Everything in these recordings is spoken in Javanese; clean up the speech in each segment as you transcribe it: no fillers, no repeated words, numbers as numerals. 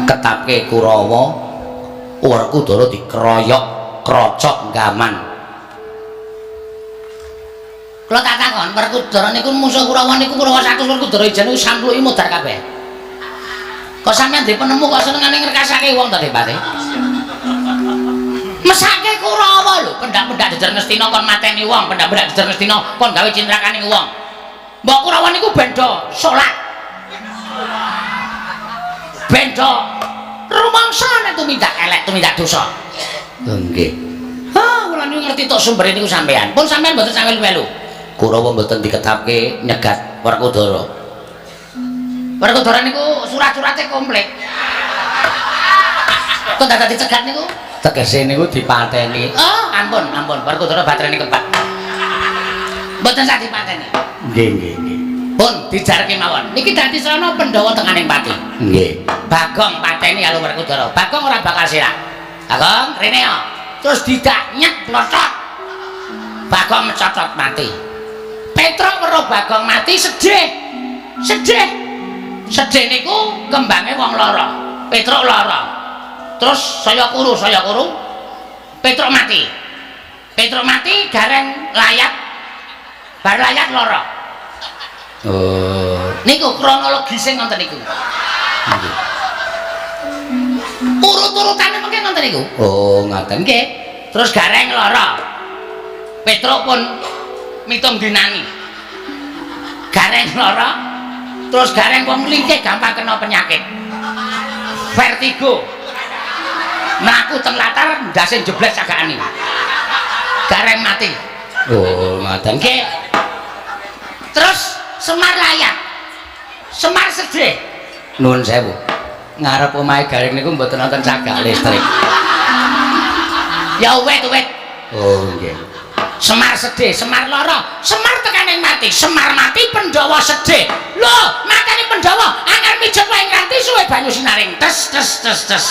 Ketapke Kurawa, Werkudara dikeroyok, krocok gaman. Kula tak takon, Werkudara niku musuh Kurawa niku Kurawa 100 Werkudara ijen niku sampluki modar kabeh. Kok sampeyan ndek penemu kok senengane ngrekasake wong to, Depate? Mesake Kurawa lho, pendak-pendak jejer Ngastina kon mateni wong, pendak-pendak jejer Ngastina kon gawe cintrakane wong. Mbok Kurawa niku benda salat. Benda rumangsa nek tumindak elek, tumindak dosa. Nggih. Ha, kula niku ngerti tok sumbere niku sampean. Pun sampean mboten sampean melu. Kurawa mboten diketapke nyegat Werkudara. Werkudara niku surat-surate komplit. Kok dadak dicegat niku? Tegese niku dipateni. Oh, ampun, ampun. Werkudara baterene kebat. Mboten sah dipateni. Nggih, nggih, nggih. Pun dijarke mawon. Niki dadi sarana Pandhawa tenganing pati. Nggih. Bagong pateni karo Werkudara. Bagong ora bakal sirah. Bagong rene yo. Terus didak nyek plotot. Bagong mecotot mati. Petruk weruh Bagong mati sedih. Sedih. Sedih niku kembange wong lara. Petruk lara. Terus saya kuru, saya kuru. Petruk mati. Petruk mati gareng layat. Bar layat lara. Oh, Niku kronologise ngoten niku. Nggih. Urut-urutane mungkin ngoten niku. Oh, ngaten. Nggih. Terus gareng lara. Petruk pun mitung dinani. Gareng lara. Terus gareng wong lingkih gampang kena penyakit. Vertigo. Mlaku teng latar ndase jeblek cagakane. Gareng mati. Oh, ngaten. Nggih. Terus Semar layat. Semar sedih. Nuwun sewu. Ngarep omahe Gareng niku mboten wonten cagak listrik. Ya wet-wet. Oh, nggih. Semar sedih, Semar lara, Semar tekaning mati, Semar mati Pandhawa sedih. Lho, matane Pandhawa angel mijet wae nganti suwe banyu sinaring. Tes tes tes tes.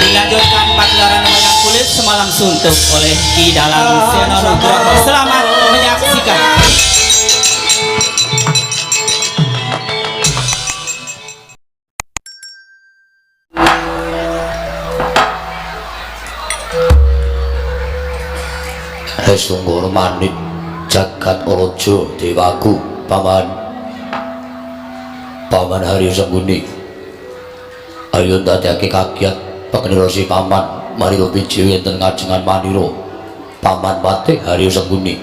Dilanjutkan pagelaran wayang kulit semalam suntuk oleh Ki Dalang Seno Nugroho. Selamat menyaksikan. Sungguh manit jagat raja dewaku paman paman Haryo Sengkuni ayo ndadekake kagiat pakenira si paman marira biji enten ngajengan manira paman patih Haryo Sengkuni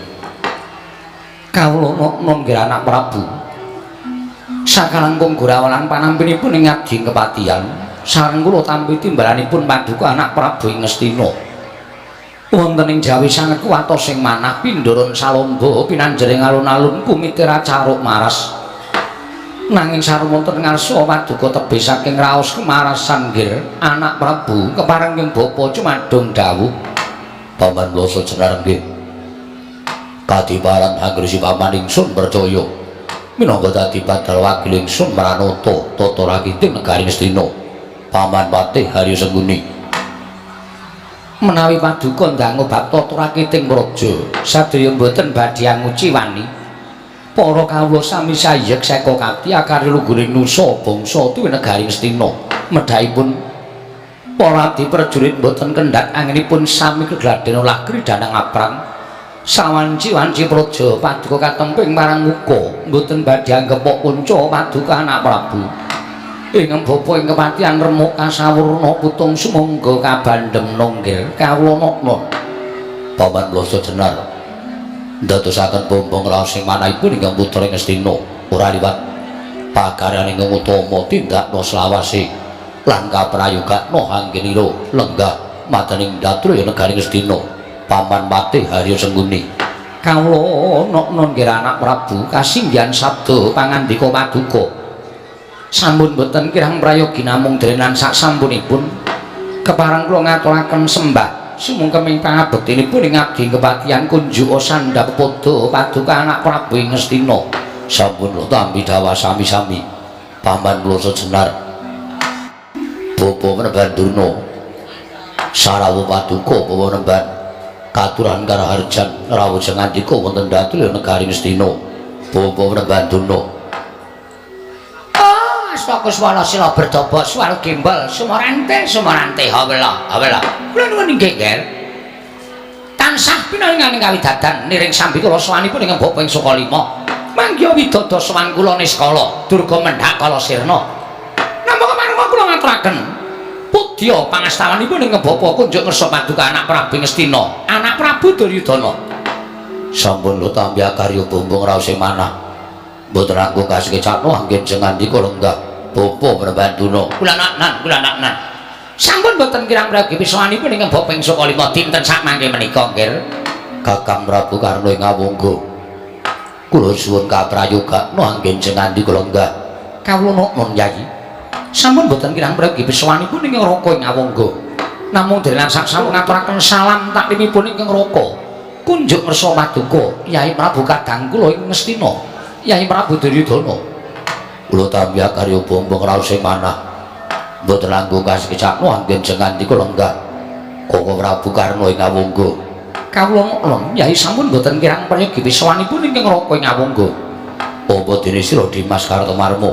kawula nom nggih anak Prabu sakalangkung gurawalan panampinipun ing abdi kepatihan sareng kula tampi timbalanipun paduka anak Prabu ing Ngastina wonten ing Jawi sanget kuwatos sing manah pindharan salamba pinanjering alun-alun kumitira caruk maras nanging sareng wonten ngarsa paduka tebih saking raos kemarasan nggih anak Prabu kepareng ing bapa cumadung dawuh paman Loso jenar nggih kadiparan anggere si paman ingsun percaya minangka dadi badal wakil ingsun mranata tata rakiting negari Ngastina paman patih Haryo Sengkuni menawi paduka ndangu bab tata rakiting praja sadaya mboten badhe anguci wani para kawula sami sayek seka kapti akari lungguring nusa bangsa tuwi negari Ngastina medhahipun para abdi prajurit mboten kendhat anginipun sami kegladen olah kridhanang aprang sawanci-wanci praja paduka katemping marang muka mboten badhe anggepok kunca paduka anak Prabu ing bapa ing kepatihan remuk kasawurna putung sumangga kabandhem nonggir kawula nokno paman Loso jenar ndadosaken bombong raos sing manahipun ingkang putra Ngastina ora liwat pakaryan ingkang utama tindakna selawase lan kaprayogakna anggenira lenggah madaning datraya negari Ngastina paman patih Haryo Sengkuni kawula nokno nggih anak Prabu kasinggihan sabda pangandika paduka sampun boten kirang prayogi namung drenan sak sampunipun kepareng kula ngaturaken sembah sumungkem ing pangabektinipun ing abdi kepatihan kunjuk sandhap padha paduka anak Prabu ing Ngastina sampun kula tampi dawah sami-sami paman kula sejenar bapa menemban Durna sarawu paduka bawa nemban Katuran karaharjan rawuh sengandika wonten datu negari Ngastina. Bapa Prembanduna. Oh, asta kuswala sila berdaba swara gembel sumorante sumorante hawela hawela. Kula nuwun inggih, Nger. Tansah pinaringan ing kawidadan niring sambi kula sowanipun ingkang Bapa ing Sukalima. Manggiha widada sowan kula niskala durga mendhak kala sirna. Nampa kepareng kula ngaturaken pudya pangastawanipun ingkang Bapa kunjuk ngersa paduka anak Prabu Ngastina, anak Prabu Duryudana. Sampun lho tampi akarya bumbung raos ing manah. Mboten langkung kasekecakno anggen sengandika lenggah Bapa Prembanduna. Kula naknan, kula naknan. Sampun boten kirang prayogi pisowanipun ingkang Bapa ing Sukalima dinten sakmangke menika, Nggir. Kakang Prabu Karna ing Awangga. Kula suwun kaprayogakno anggen sengandika lenggah. Kawula noknon, Yayi. Sampun boten kirang prayogi pisowanipun ingkang Raka ing Awangga. Namung dereng sak sampun ngaturaken salam taklimipun ingkang Raka. Kunjuk ngersa paduka Yai Prabu kadang kula ing Ngastina, Yai Prabu Duryudana. Kula tampi akarya bumbung raos ing manah. Mboten langkung kasekecakno anggen sengandika lenggah. Koko Prabu Karna ing Awangga. Kawula noknon, Yai, sampun boten kirang prayogi pisowanipun ingkang Raka ing Awangga. Apa dene sira Dimas Kartomarma?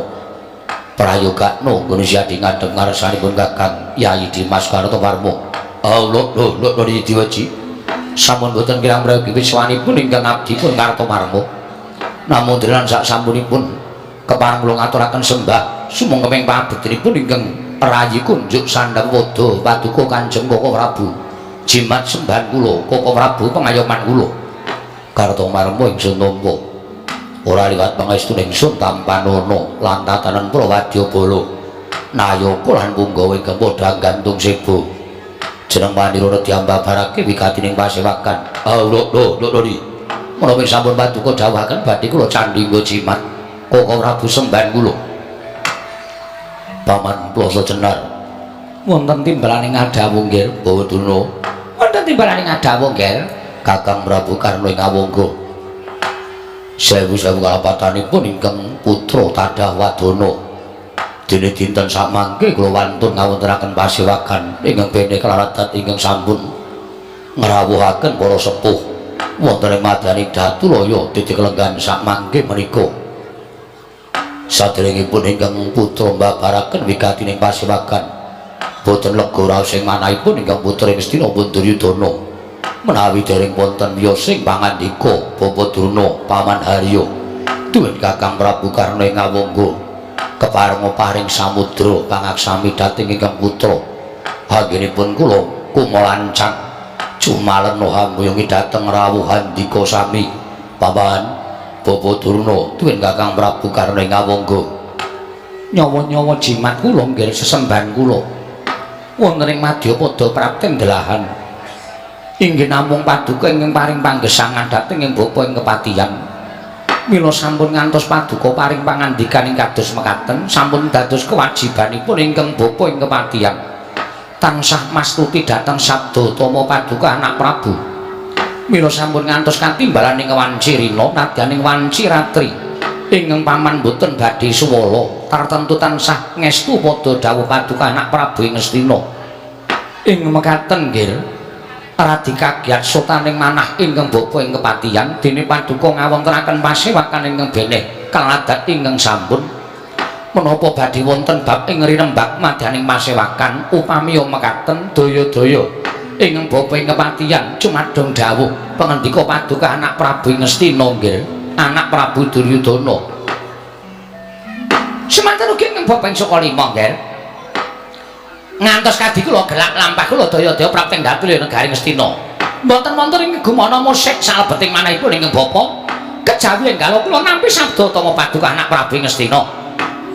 Prayogakno nggone siadi ngadhep ngarsanipun Kakang Yai Dimas Kartomarma. Allah lho lho lho diweji. Sampun boten kirang prayogi pisowanipun ingkang abdi pun Kartomarma. Namung delan sak sampunipun kepareng kula ngaturaken sembah sumangga pabektinipun ingkang rayi kunjuk sandhang wada paduka Kanjeng Koko Prabu. Jimat sembahan kula, Koko Prabu pengayoman kula. Kartomarma ingsun nampa. Ora liwat pangestune ingsun tampanana lan tatanan Prawadyabala. Nayaka lan punggawa ingkang padha gantung seba. Jeneng wanira diambabarake wigatining pasewakan. Ah lho lho lho lho. Menawi sampun paduka dawuhaken badhe kula candhingga jimat Koko Prabu sembahan kula. Paman Plasa Jenar. Wonten timbalaning adhawuh, nggih, Bawa Durna. Wonten timbalaning adhawuh, nggih. Kakang Prabu Karna ing Awangga. Sewu-sewu kalapatanipun ingkang putra tadah wadana. Dene dinten sakmangke kula wantun ngawontenaken pasewakan ingkang bene kelaradat ingkang sampun ngrawuhaken para sepuh wonten ing madyaning Datulaya titik lenggan sakmangke menika. Saderengipun ingkang putra mbabaraken wigatining pasewakan boten lega raos ing manahipun ingkang putra ing Ngastina pun Duryudana. Menawi dereng wonten wiyosing pangandika Bapa Durna, Paman Harya duwen Kakang Prabu Karna ing Awangga keparenga paring samudra pangaksami dhateng ingkang putra. Anggenipun kula kumalancang jumalena hambuyungi dhateng rawuh handika sami. Paman Bapa Durna duwen Kakang Prabu Karna ing Awangga. Nyawa-nyawa jimat kula nggih sesembahan kula wonten ing madyapada prapten delahan. Inggih namung paduka ingkang paring panggesangan dhateng ing bapa ing kepatihan. Mila sampun ngantos paduka paring pangandikan ing kados mekaten sampun dados kewajibanipun ingkang bapa ing kepatihan. Tansah mastuti dhateng sabda utama paduka anak Prabu. Mila sampun ngantos katimbalan ing wanci rina nadyan ing wanci ratri. Ingkang paman boten badhe suwala tartemtu tansah ngestu padha dawuh paduka anak Prabu ing Ngastina. Ing mekaten nggih radi kagiat sotaning manah ingkang bapa ing kepatihan dene paduka ngawontenaken pasewakan ingkang beneh kaladat ingkang sampun. Menapa badhe wonten bab ing rinembak madyaning pasewakan upami mekaten daya-daya ingkang bapa ing kepatihan cumadong dawuh pangandika paduka anak Prabu ing Ngastina nggih anak Prabu Duryudana. Semanten ugi ingkang bapa ing Sukalima nggih. Ngantos kadi kula gelak lampah kula daya-daya prapting datu negari Ngastina. Mboten wonten ing gumana musik salebeting manahipun ingkang bapa kejawi enggal kula nampi sabda utama paduka anak Prabu Ngastina.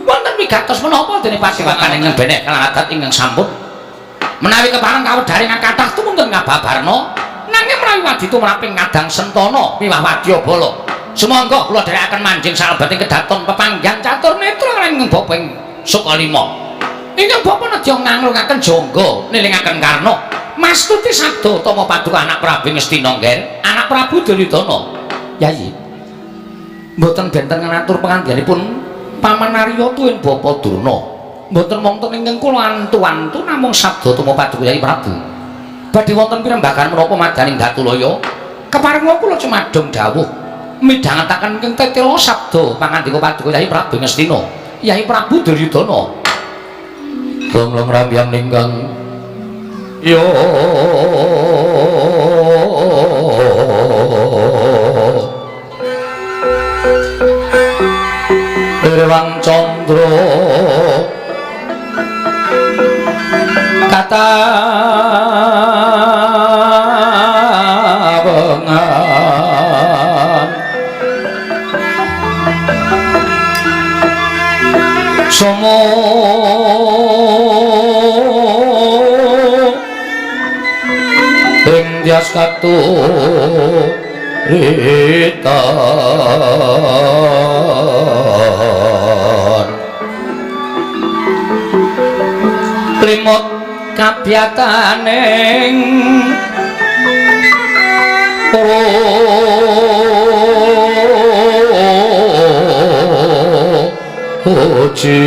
Wonten wigatos menapa dene pasewakan ingkang beneh kaladat ingkang sampun. Menawi kepareng kawedharing kathah tumunten ngababarna nanging menawi wadi tumraping ngadang sentana miwah wadyabala. Sumangga kula dherekaken manjing salebeting kedaton pepanggihan catur netra lan ingkang bapa ing Sukalima. Ingkang bapa nedya nganglungaken jangga nilingaken karna mastuti sabda utama paduka anak Prabu Ngastina nggih anak Prabu Duryudana. Yayi mboten benten ngatur pangandikanipun Paman Arya tuwin Bapa Durna. Mboten wonten ingkang kula antu-antu namung sabda utama paduka Yayi Prabu. Badhe wonten pirembagan menapa madaning Datulaya? Keparenga kula cumadung dawuh midhangetaken ing tetela sabda pangandika paduka Yai Prabu Ngastina, Yai Prabu Duryudana. Long-long rambyang ninggang yo Rewang Candra kata wengan somo ing dyas katuritan limut kabyataning puji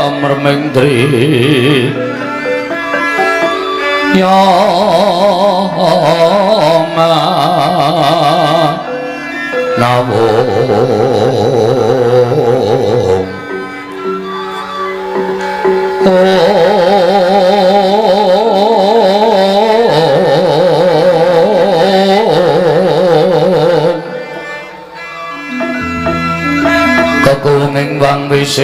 Ramremendri ya nawung kekunging wang wisesa.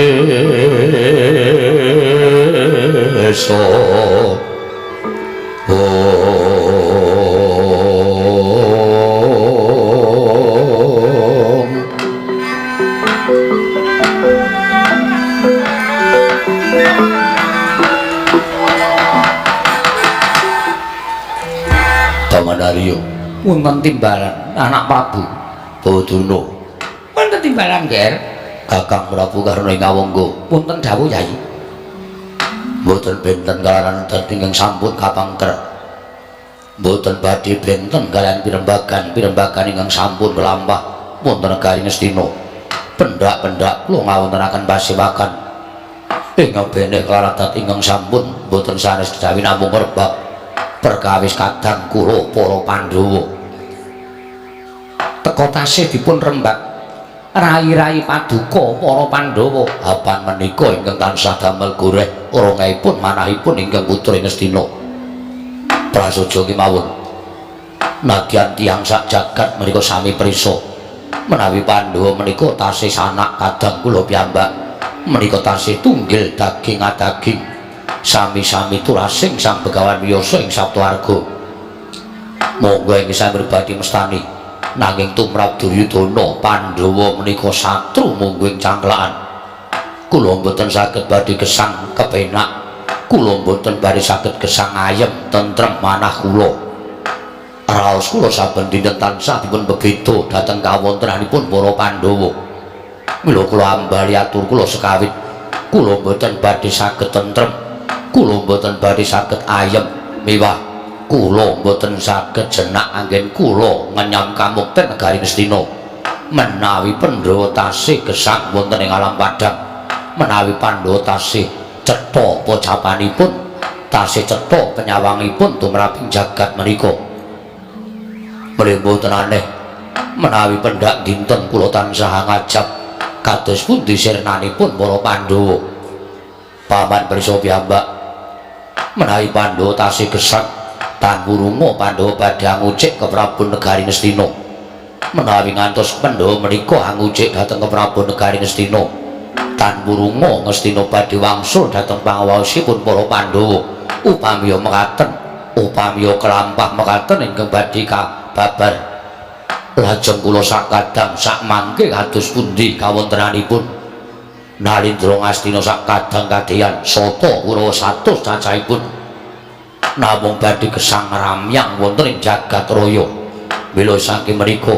Pamanaryo wonten timbalan anak Prabu Baduna. Wonten timbalan, Ger. Kakang Prabu Karna ing Awangga. Wonten dawuh, Yai. Mboten benten kalaran ingkang sampun kapangker. Mboten badhe benten kaliyan pirembagan-pirembagan ingkang sampun kelampah wonten negari Ngastina. Pendak-pendak kula ngawontenaken pasewakan ingkang beneh kelarat ingkang sampun mboten sanes dawuh namung rebab perkawis kadang kula para Pandhawa. Teka tasih dipun rembak rai-rai paduka para Pandhawa. Apan menika ingkang tansah damel goreh rongehipun manahipun ingkang putra Ngastina. Prasaja kemawon nadyan tiyang sak jagat menika sami prisa menawi Pandhawa menika tasih sanak kadang kula piyambak menika tasih tunggil daging adaging sami-sami turasing Sang Begawan Wiyasa ing Saptawarga. Monggo ing sami pribadi mestani nanging tumrap Duryudana Pandhawa menika satru munggu ing cangklakan. Kula mboten saged badhe gesang kepenak, kula mboten badhe saged gesang ayem tentrem manah kula. Raos kula saben dinten tansah dipun bebeda dhateng kawontenanipun para Pandhawa. Mila kula ambali atur kula sekawit, kula mboten badhe saged tentrem, kula mboten badhe saged ayem miwah kula mboten saged jenak anggen kula ngenyam kamukten negari Ngastina. Menawi Pandhawa tasih gesang wonten ing alam padhang, menawi Pandhawa tasih cetha pocapanipun, tasih cetha penyawangipun tumraping jagat menika. Menawi mboten aneh menawi pendak dinten kula tansah ngajab kados pundi sirnanipun para Pandhawa. Paman prisa piyambak menawi Pandhawa tasih gesang tan wurunga Pandhawa badhe angucik ke Prabu Negari Ngastina. Menawi ngantos Pandhawa menika angucik dhateng ke Prabu Negari Ngastina, tan wurunga Ngastina badhe wangsul dhateng pangawaosipun para Pandhawa. Upamiya mekaten, upamiya kelampah mekaten ingkang badhe kababar. Lajeng kula sakadang sakmangke kados pundi kawontenanipun Nalindra Ngastina sakadang kadeyan sata Kurawa 100 cacahipun namung badhe gesang ramyang wonten ing jagat raya. Mila saking menika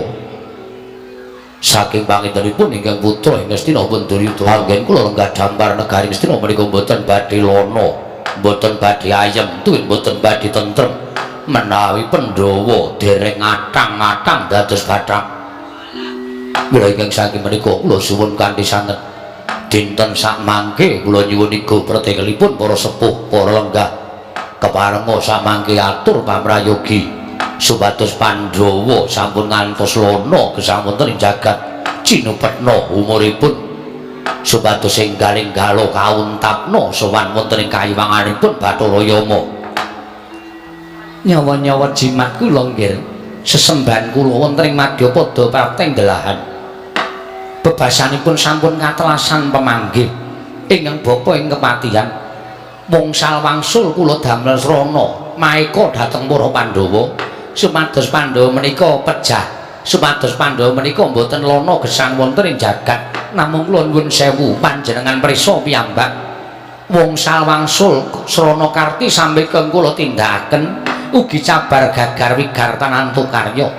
saking pangintenipun ingkang putra ing Ngastina pun Duryudana anggen kula lenggah dampar negari Ngastina menika mboten badhe lana, mboten badhe ayem, tuwin mboten badhe tentrem menawi Pandhawa dereng ngatang-ngatang dados bathang. Mila ingkang saking menika kula suwun kanthi sanget dinten sakmangke kula nyuwun iga pretekelipun para sepuh, para lenggah keparenga samangke atur pamrayogi supados Pandhawa sampun ngantos lana gesang wonten ing jagat cinupetna umuripun supados enggal-enggala kauntapna sowan wonten ing kayiwanganipun Bathara Yama. Nyawa-nyawa jimat kula nggih sesembahan kula wonten ing madyapada prapteng delahan. Bebasanipun sampun katelasan pemanggih ingkang bapa ing kepatihan. Wongsal wangsul kula damel srana maeka dhateng para Pandhawa supados Pandhawa menika pejah, supados Pandhawa menika mboten lana gesang wonten ing jagat. Namung kula nyuwun sewu panjenengan prisa piyambak wongsal wangsul srana karti sampeka kula tindakaken ugi cabar gagar wigartanantu karya.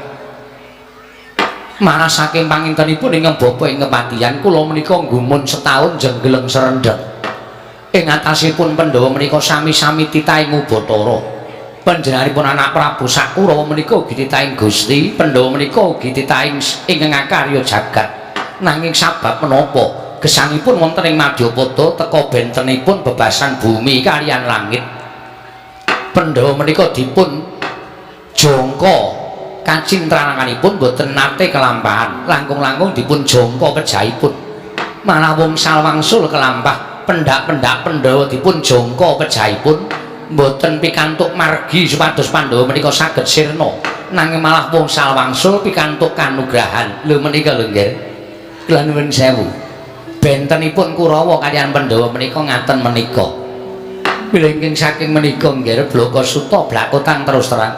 Marah saking pangintenipun ingkang bapa ing kepatihan kula menika nggumun setahun jenggeleng serendhek. Ing atasipun Pandhawa menika sami-sami titahing Ubathara. Panjenenganipun anak Prabu Sakurawa menika ugi titahing Gusti, Pandhawa menika ugi titahing ingkang akarya jagat. Nanging sabab menapa gesangipun wonten ing Madyapada teka bentenipun bebasan bumi kaliyan langit. Pandhawa menika dipun jangka kacintrananganipun boten nate kelampahan, langkung-langkung dipun jangka pejahipun. Malah wongsal wangsul kelampah pendak-pendak Pandhawa dipun jangka pejahipun boten pikantuk margi supados Pandhawa menika saged sirna, nanging malah wongsal wangsul pikantuk kanugrahan. Lho menika lho nggih. Kula nuwun sewu. Bentenipun Kurawa kaliyan Pandhawa menika ngaten menika. Mila ingkang saking menika nggih Blaka Suta blakotang terus terang.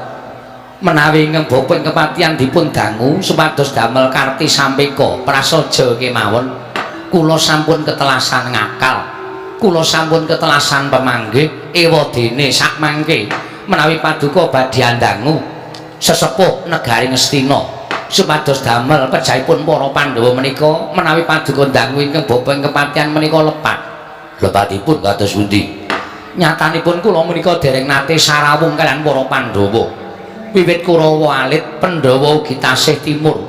Menawi ingkang bapa ing kepatihan dipun dangu supados damel karti sampeka prasaja kemawon, kula sampun ketelasan ngakal, kula sampun ketelasan pemanggih. Ewadene sakmangke menawi paduka badhe andangu sesepuh negari Ngastina supados damel pejahipun para Pandhawa menika, menawi paduka dangu ingkang bapa ing kepatihan menika lepat. Lepatipun kados pundi? Nyatanipun kula menika dereng nate sarawung kaliyan para Pandhawa. Wiwit Kurawa alit, Pandhawa ugi tasih timur.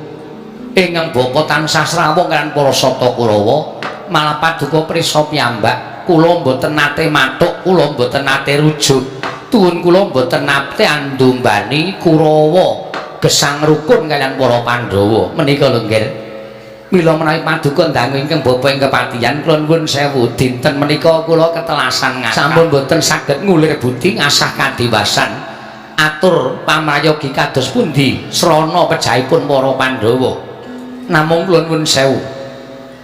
Ingkang bapa tansah srawung kaliyan para sata Kurawa, malah paduka prisa piyambak, kula mboten nate mathuk, kula mboten nate rujuk. Tuwun kula mboten nate andumbani Kurawa gesang rukun kaliyan para Pandhawa. Menika lho nggih. Mila menawi paduka dangu ingkang bapa ing kepatihan, kula nuwun sewu dinten menika kula ketelasan ngakal. Sampun mboten saged ngulir budi ngasah kadiwasan. Atur pamrayogi kados pundi srana pejahipun para Pandhawa. Namung kula nuwun sewu.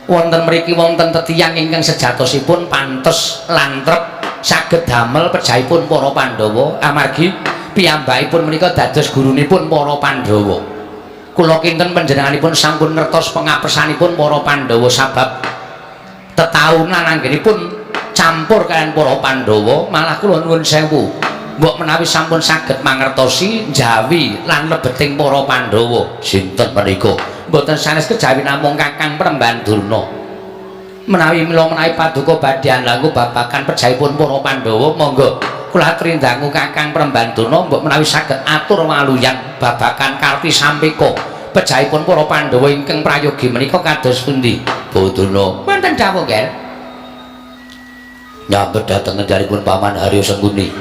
Wonten mriki wonten tetiyang ingkang sejatosipun pantes lan trep saged damel pejahipun para Pandhawa amargi piyambakipun menika dados gurunipun para Pandhawa. Kula kinten panjenenganipun sampun ngertos pengapesanipun para Pandhawa sabab tetaunan anggenipun campur kaliyan para Pandhawa. Malah kula nuwun sewu, mbok menawi sampun saged mangertosi njawi lan lebeting para Pandhawa. Sinten menika? Mboten sanes kejawi namung Kakang Premban Durna. Menawi mila menawi paduka badhe anggo babagan pejahipun para Pandhawa, monggo kula aturi dangu Kakang Premban Durna mbok menawi saged atur waluyan babagan karti sampeka pejahipun para Pandhawa ingkang prayogi menika kados pundi? Durna. Wonten dawuh, Ger. Nyambet dhateng ngendaripun Paman Haryo Sengkuni.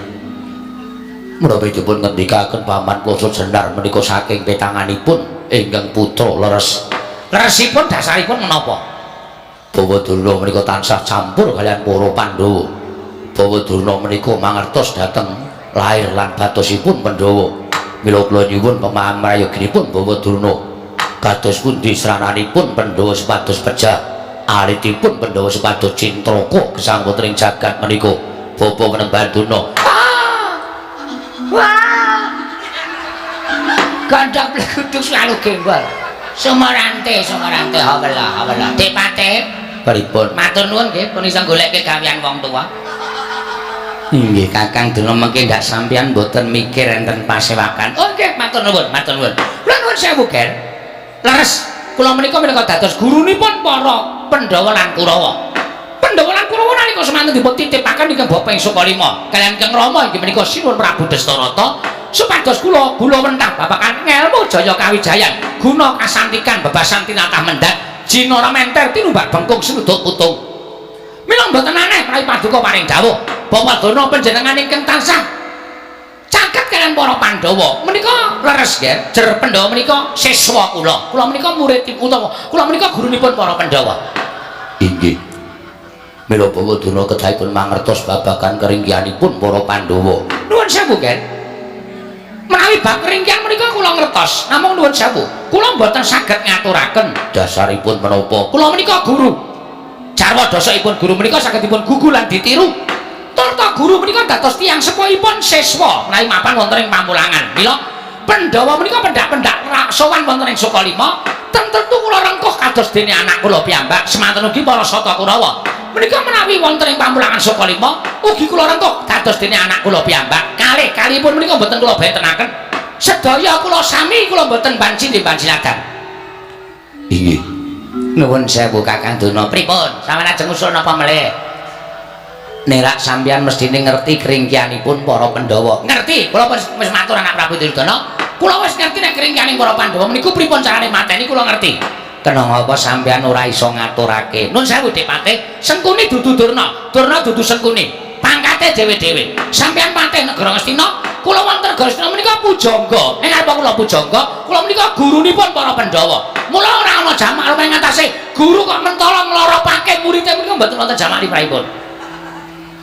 Menawi dipun ngendikaken Paman Ploso Jenar menika saking petanganipun ingkang putra leres. Leresipun dasaripun menapa? Bawa Durna menika tansah campur kaliyan para Pandhawa. Bawa Durna menika mangertos dhateng lair lan batosipun Pandhawa. Mila kula nyuwun pemahaman prayoginipun Bawa Durna. Kados pundi srananipun Pandhawa supados pejah, alitipun Pandhawa supados cintraka gesang wonten ing jagat menika. Bapak Penemban Durna. Wah. Gandhang bleguduk selalu gembol. Sumarante, sumarante hawala, hawala. Dipate, pripun? Matur nuwun nggih, pun iso golekke gawean wong tuwa. Nggih, Kakang Durna mengke ndak sampeyan mboten mikir enten pasewakan. Oh nggih, matur nuwun, matur nuwun. Kula nuwun sewu, Ger. Leres, kula menika menika dados gurunipun para Pandhawa lan Kurawa. Pandhawa lan Kurawa nalika semanten dipun titipaken ingkang Bapa ing Sukalima kaliyan Kang Rama inggih menika Sinuwun Prabu Dastarata. Supados kula gula wentah babagan ngelmu jaya kawijayan, guna kasantikan bebasan tinatah mendhat, jinara menter tinumbak bengkung senuduk putung. Mila mboten aneh menawi paduka paring dawuh, Bapak Durna panjenengan ingkang tansah caket kaliyan para Pandhawa. Menika leres nggih, jer Pandhawa menika siswa kula. Kula menika murid utawa kula menika gurunipun para Pandhawa. Inggih. Mila Bawa Durna kedahipun mangertos babagan keringkihanipun para Pandhawa. Nuwun sewu, nggih. Menawi bab keringkihan menika kula ngertos, namung nuwun sewu, kula mboten saged ngaturaken dasaripun menapa. Kula menika guru. Jarwa dasakipun guru menika saged dipun gugu lan ditiru. Turta guru menika dados tiyang sepuhipun siswa menawi mapan wonten ing pamulangan. Mila Pandhawa menika pendak-pendak sowan wonten ing Sukalima, tentu kula rengkuh kados dene anak kula piyambak, semanten ugi para Sata Kurawa. Menika menawi wonten ing pamulangan Sukalima, ugi kula rengkuh kados dene anak kula piyambak. Kalih kalihipun menika mboten kula bentenaken. Sedaya kula sami, kula mboten banci banci ladan. Inggih. Nuwun sewu, Kakang Durna. Pripun? Sampeyan ajeng usul napa melih? Nerak sampeyan mestine ngerti keringkianipun para Pandhawa. Ngerti, kula wis matur anak Prabu Duryudana. Kula wis ngerti nek keringkianing para Pandhawa meniku pripun carane mateni kula ngerti. Kena ngapa sampeyan ora iso ngaturake? Nun sewu, Dik Patih, Sengkuni dudu Durna, Durna dudu Sengkuni. Pangkate dhewe-dhewe. Sampeyan patih negara Ngastina, kula wonten negara Ngastina menika pujangga. Ning arep kula pujangga, kula menika gurunipun para Pandhawa. Mula ora ana jamak lumayan ngatasé guru kok mentala ngloropake muridé menika mboten wonten jamak limrahipun.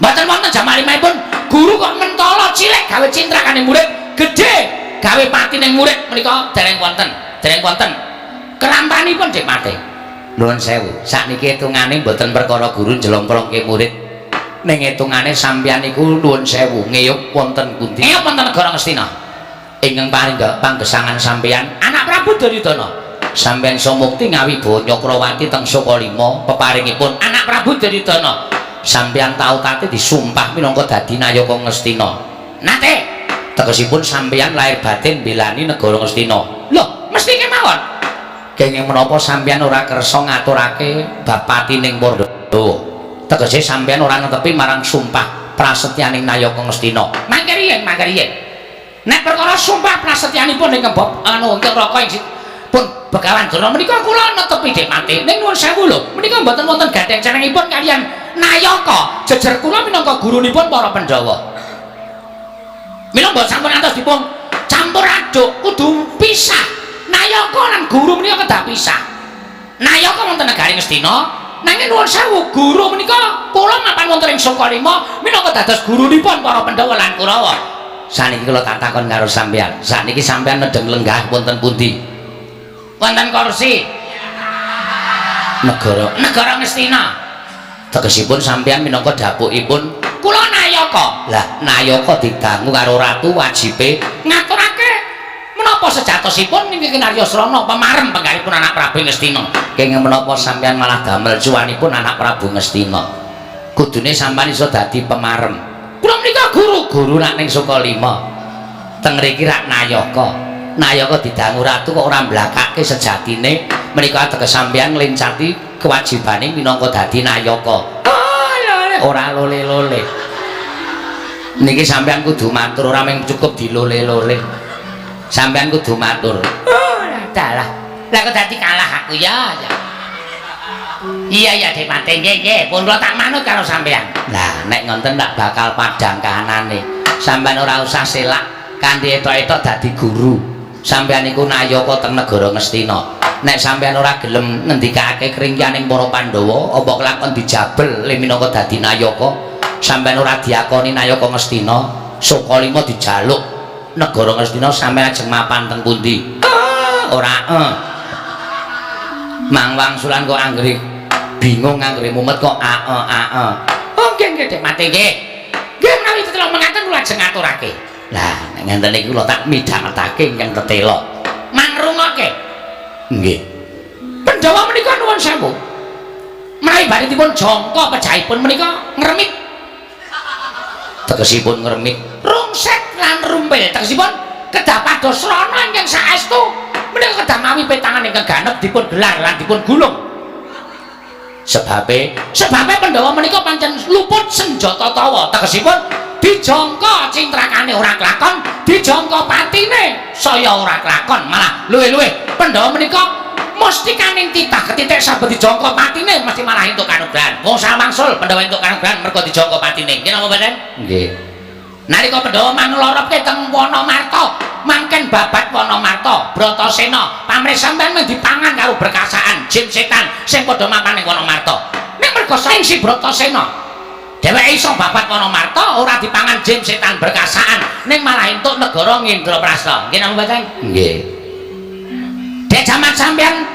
Mboten wonten jamak limrahipun. Guru kok mentala cilik gawe cintrakane murid, gedhe gawe patine murid menika dereng wonten, dereng wonten. Kerampanipun, Dik Patih. Nuwun sewu, sakniki hitungane mboten perkara guru njlomprongke murid. Ning hitungane sampeyan niku, nuwun sewu, ngeyup wonten pundi? Ngeyup wonten negara Ngastina. Ingkang paring panggesangan sampeyan anak Prabu Duryudana. Sampeyan iso mukti ngawibawa Nyakrawati teng Sukalima peparingipun anak Prabu Duryudana. Sampeyan tau tate disumpah minangka dadi nayaka Ngastina. Nate. Tegesipun sampeyan lahir batin belani negara Ngastina. Lho, mesti kemawon. Kenging menapa sampeyan ora kersa ngaturake bab patining Pandhawa? Tegese sampeyan ora netepi marang sumpah prasetyaning nayaka Ngastina. Mangke riyen, mangke riyen. Nek perkara sumpah prasetyanipun ing Kembop anu ingkang Raka ing pun Begawan Durna menika kula netepi, Dik Mati. Ning nuwun sewu lho, menika mboten wonten gandeng cenengipun kaliyan nayaka jejer kula minangka gurunipun para Pandhawa. Mila mbok sampun antos dipun campur aduk, kudu pisah. Nayaka lan guru menika kedah pisah. Nayaka wonten negari Ngastina, nanging nuwun sewu, guru menika kula mapan wonten ing Sukalima minangka dados gurunipun para Pandhawa lan Kurawa. Saniki kula tak takon karo sampeyan. Sakniki sampeyan nedheng lenggah wonten pundi? Wonten kursi Negara negara Ngastina. Tegesipun sampeyan minangka dapukipun kula nayaka. Lah, nayaka didangu karo ratu wajibe ngaturake menapa sejatosipun niki Kinarya Srana pemarem penggalipun anak Prabu Ngastina. Kenging menapa sampeyan malah damel cuwanipun anak Prabu Ngastina? Kudune sampeyan iso dadi pemarem. Kula menika guru. Guru nak ning Sukalima. Teng mriki rak nayaka. Nayaka didangu ratu kok ora mblakake sejatine menika ateges sampeyan nglencati kewajibane minangka dadi nayaka. Ora lole-lole. Niki sampeyan kudu matur, ora mung cukup dilole-lole. Sampeyan kudu matur. Oh, dalah. Lah kok dadi kalah aku ya, ya. Iya ya, Dik Mate, nggih nggih, pun kula tak manut karo sampeyan. Lah, nek ngonten tak bakal padhang kahanane. Sampeyan ora usah selak kanthi etok-etok dadi guru. Sampeyan iku nayaka teng negara Ngastina. Nek sampeyan ora gelem ngendikake kringkianing para Pandhawa, apa kelakon dijabel le minangka dadi nayaka? Sampeyan ora diakoni nayaka Ngastina, Sukalima dijaluk negara Ngastina, sampeyan ajeng mapan teng pundi? Ora eh. Mang wangsulan kok anggere bingung, anggere mumet kok ae ae. Oh, nggih nggih, Dik Mate, nggih. Nggih, menawi tetela mengaten kula ajeng ngaturake. Lah, nek ngenten iki kula tak midhangetake ingkang tetela. Mangrungoke. Nggih. Pandhawa menika, nuwun sewu, menawi badhe dipun jangka pejahipun menika ngremit. Tegesipun ngremit? Rungsek lan rumpil. Tegesipun kedah pados srana ingkang saestu menika kedah mawi petangan ingkang ganep dipun gelar lan dipun gulung. Sebabe? Sebabe Pandhawa menika pancen luput senjata tawa. Tegesipun dijangka cintrakane ora kelakon, Dijangka patine saya ora kelakon, malah luwih-luwih Pandhawa menika mustikaning titah ketitik saben dijangka patine mesti malah entuk kanugrahan. Wong samangsul Pandhawa entuk kanugrahan mergo dijangka patine. Nggih napa mboten? Nggih. Nalika Pandhawa manglorobke teng Wanamarta, mangken babat Wanamarta, Bratasena, pamrih sampean mung dipangan karo berkasaan jin setan sing padha mapan ning Wanamarta. Ning mergo sing si Bratasena, dheweke iso babat Wanamarta ora dipangan jin setan berkasaan, ning malah entuk negara Ngendraprasta. Nggih napa mboten? Nggih. Dek jaman sampean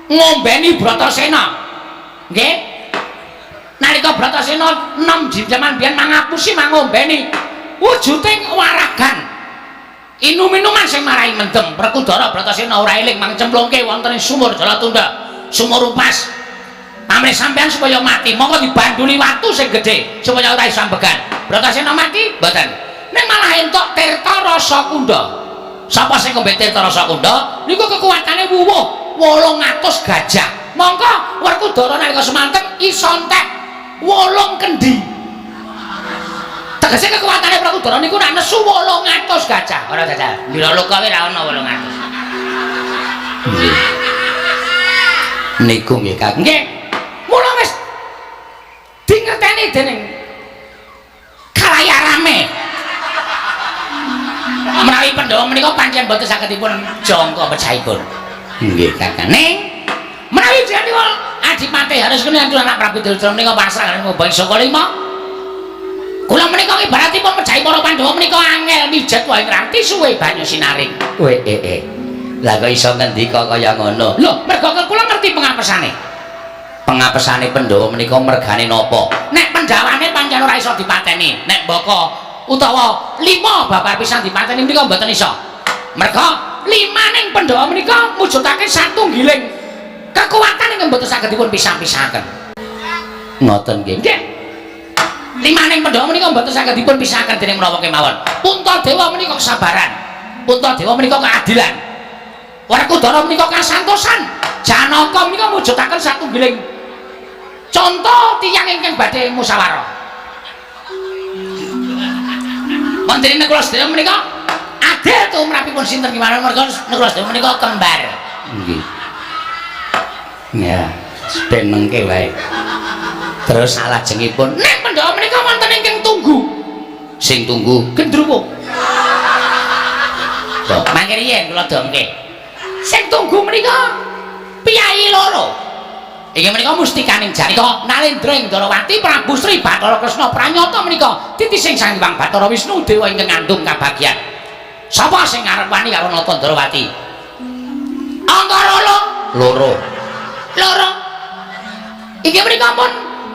ngombeni Bratasena. Nggih. Nalika Bratasena enom jaman biyen mangapusi mangombeni wujuding waragan inum-inuman sing marai mendem. Werkudara Bratasena ora eling mangcemplungke wonten ing sumur Jalatunda, sumur Upas. Pamrih sampean supaya mati, monggo dibanduli watu sing gedhe supaya ora iso ambegan. Bratasena mati? Mboten. Ning malah entuk Tirta Rasa Kunda. Sapa sing ngombe Tirta Rasa Kunda niku kekuatane wuwuh 800 gajah. Mongko Werkudara nalika semanten iso entek 8 kendi. Tegese kekuatane Werkudara niku nek nesu 800 gajah. Ora jajal. Ndira loka wae ra ono 800. Nggih. Niku nggih Kang. Nggih. Mula wis dingerteni dening khalayak rame. Menawi Pandhawa menika pancen boten saged dipun jangka pecahipun. Nggih Kakang. Ning menawi jenengan Adipati harus kene anak Prabu Duryudana menika pasrah kaliyan ngobong saka lima. Kula menika ibaratipun mejahi para Pandhawa menika angel mijet wae ngranti suwe banyu sinaring. Weh eh. Lah kok iso ngendika kaya ngono? Lho, mergo kula ngerti pengapesane. Pengapesane Pandhawa menika mergane napa? Nek Pandhawane pancen ora iso dipateni, nek mbaka utawa lima babar pisan dipateni menika mboten iso. Mergo limaning Pandhawa menika mujudake satunggiling kekuatan ingkang mboten saged dipun pisah-pisahaken. Ngoten nggih. Nggih. Limaning Pandhawa menika mboten saged dipun pisahaken dening menapa kemawon. Puntadewa menika kesabaran. Puntadewa menika keadilan. Werkudara menika kasantosan. Janaka menika mujudaken satunggiling contoh tiyang ingkang badhe musyawarah. Wonten ing kula sedaya menika adil tumrapipun sinten kemawon merga kula sedaya menika kembar. Nggih. Ya, ben mengke wae. Terus salajengipun ning Pandhawa menika wonten ingkang tunggu. Sing tunggu gendruwo. To, mangke riyen kula dongke. Sing tunggu menika piyayi loro. Inggih menika mustikaning Janaka Nalendra ing Ndrawati Prabu Sri Bathara Kresna pranyata menika titising Sang Hyang Bathara Wisnu dewa ingkang ngandung kabagyan. Sapa sing arep wani karo Nata Ndrawati? Angkara loro. Loro. Inggih menika pun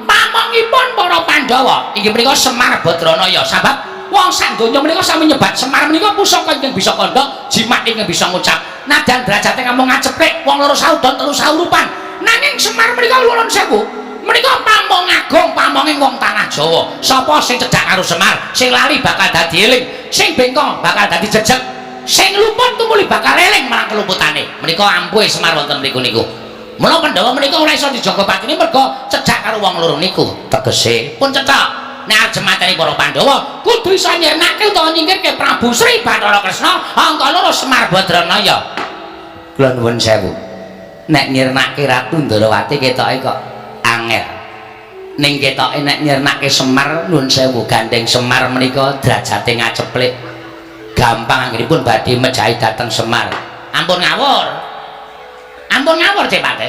pamongipun para Pandhawa. Inggih menika Semar Badranaya. Sabab wong sak donya menika sami nyebat Semar menika pusaka ingkang bisa kandha, jimat ingkang bisa ngucap. Nadan derajate namung ngaceplik wong loro saudon telu saurupan. Nanging Semar menika nuwun sewu, menika pamong agung, pamonging wong tanah Jawa. Sapa sing cedhak karo Semar, sing lali bakal dadi eling, sing bengkong bakal dadi jejeg, sing luput tumuli bakal eling marang keluputane. Menika ampuhe Semar wonten mriku niku. Mula Pandhawa menika ora iso dijaga patine merga cedhak karo wong loro niku. Tegese pun cedhak. Nek arep mateni para Pandhawa kudu iso nyirnake utawa nyingkirke Prabu Sri Bathara Kresna angka loro Semar Badranaya. Kula nuwun sewu. Nek nyirnake Ratu Ndrawati ketoke kok angel. Ning ketoke nek nyirnake Semar nuwun sewu gandeng Semar menika derajate ngaceplik. Gampang anggenipun badhe mejahi dhateng Semar. Ampun ngawur. Ampun ngawur cepate.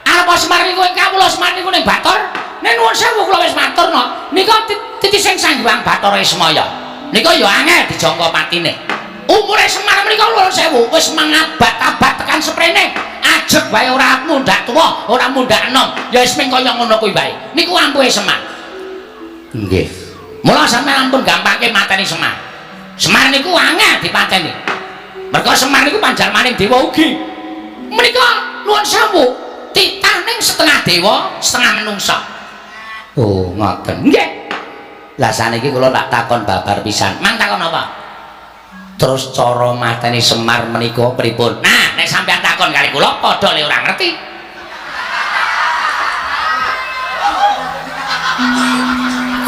Arep Semar niku ing kawula Semar niku ning Batur. Nek nuwun sewu kula wis matur no. Nika titising Sang Hyang Bathara Ismaya. Nika ya angel dijangka patine. Umure Semar menika nuwun sewu wis mangabad-abad tekan seprene. Ajeg wae ora mundhak tuwa, ora mundhak enom. Ya wis ming kaya ngono kuwi wae. Niku ampuhe Semar. Nggih. Mula sampeyan ampun gampangke mateni Semar. Semar niku angel dipateni. Merga Semar niku panjalmaning dewa ugi. Menika nuwun sewu titah ning setengah dewa, setengah menungsa. Oh, ngoten. Nggih. Lah saniki kula tak takon babar pisan. Mang takon apa? Terus cara mateni Semar menika pripun? Nah, nek sampeyan takon kali kula padha le ora ngerti.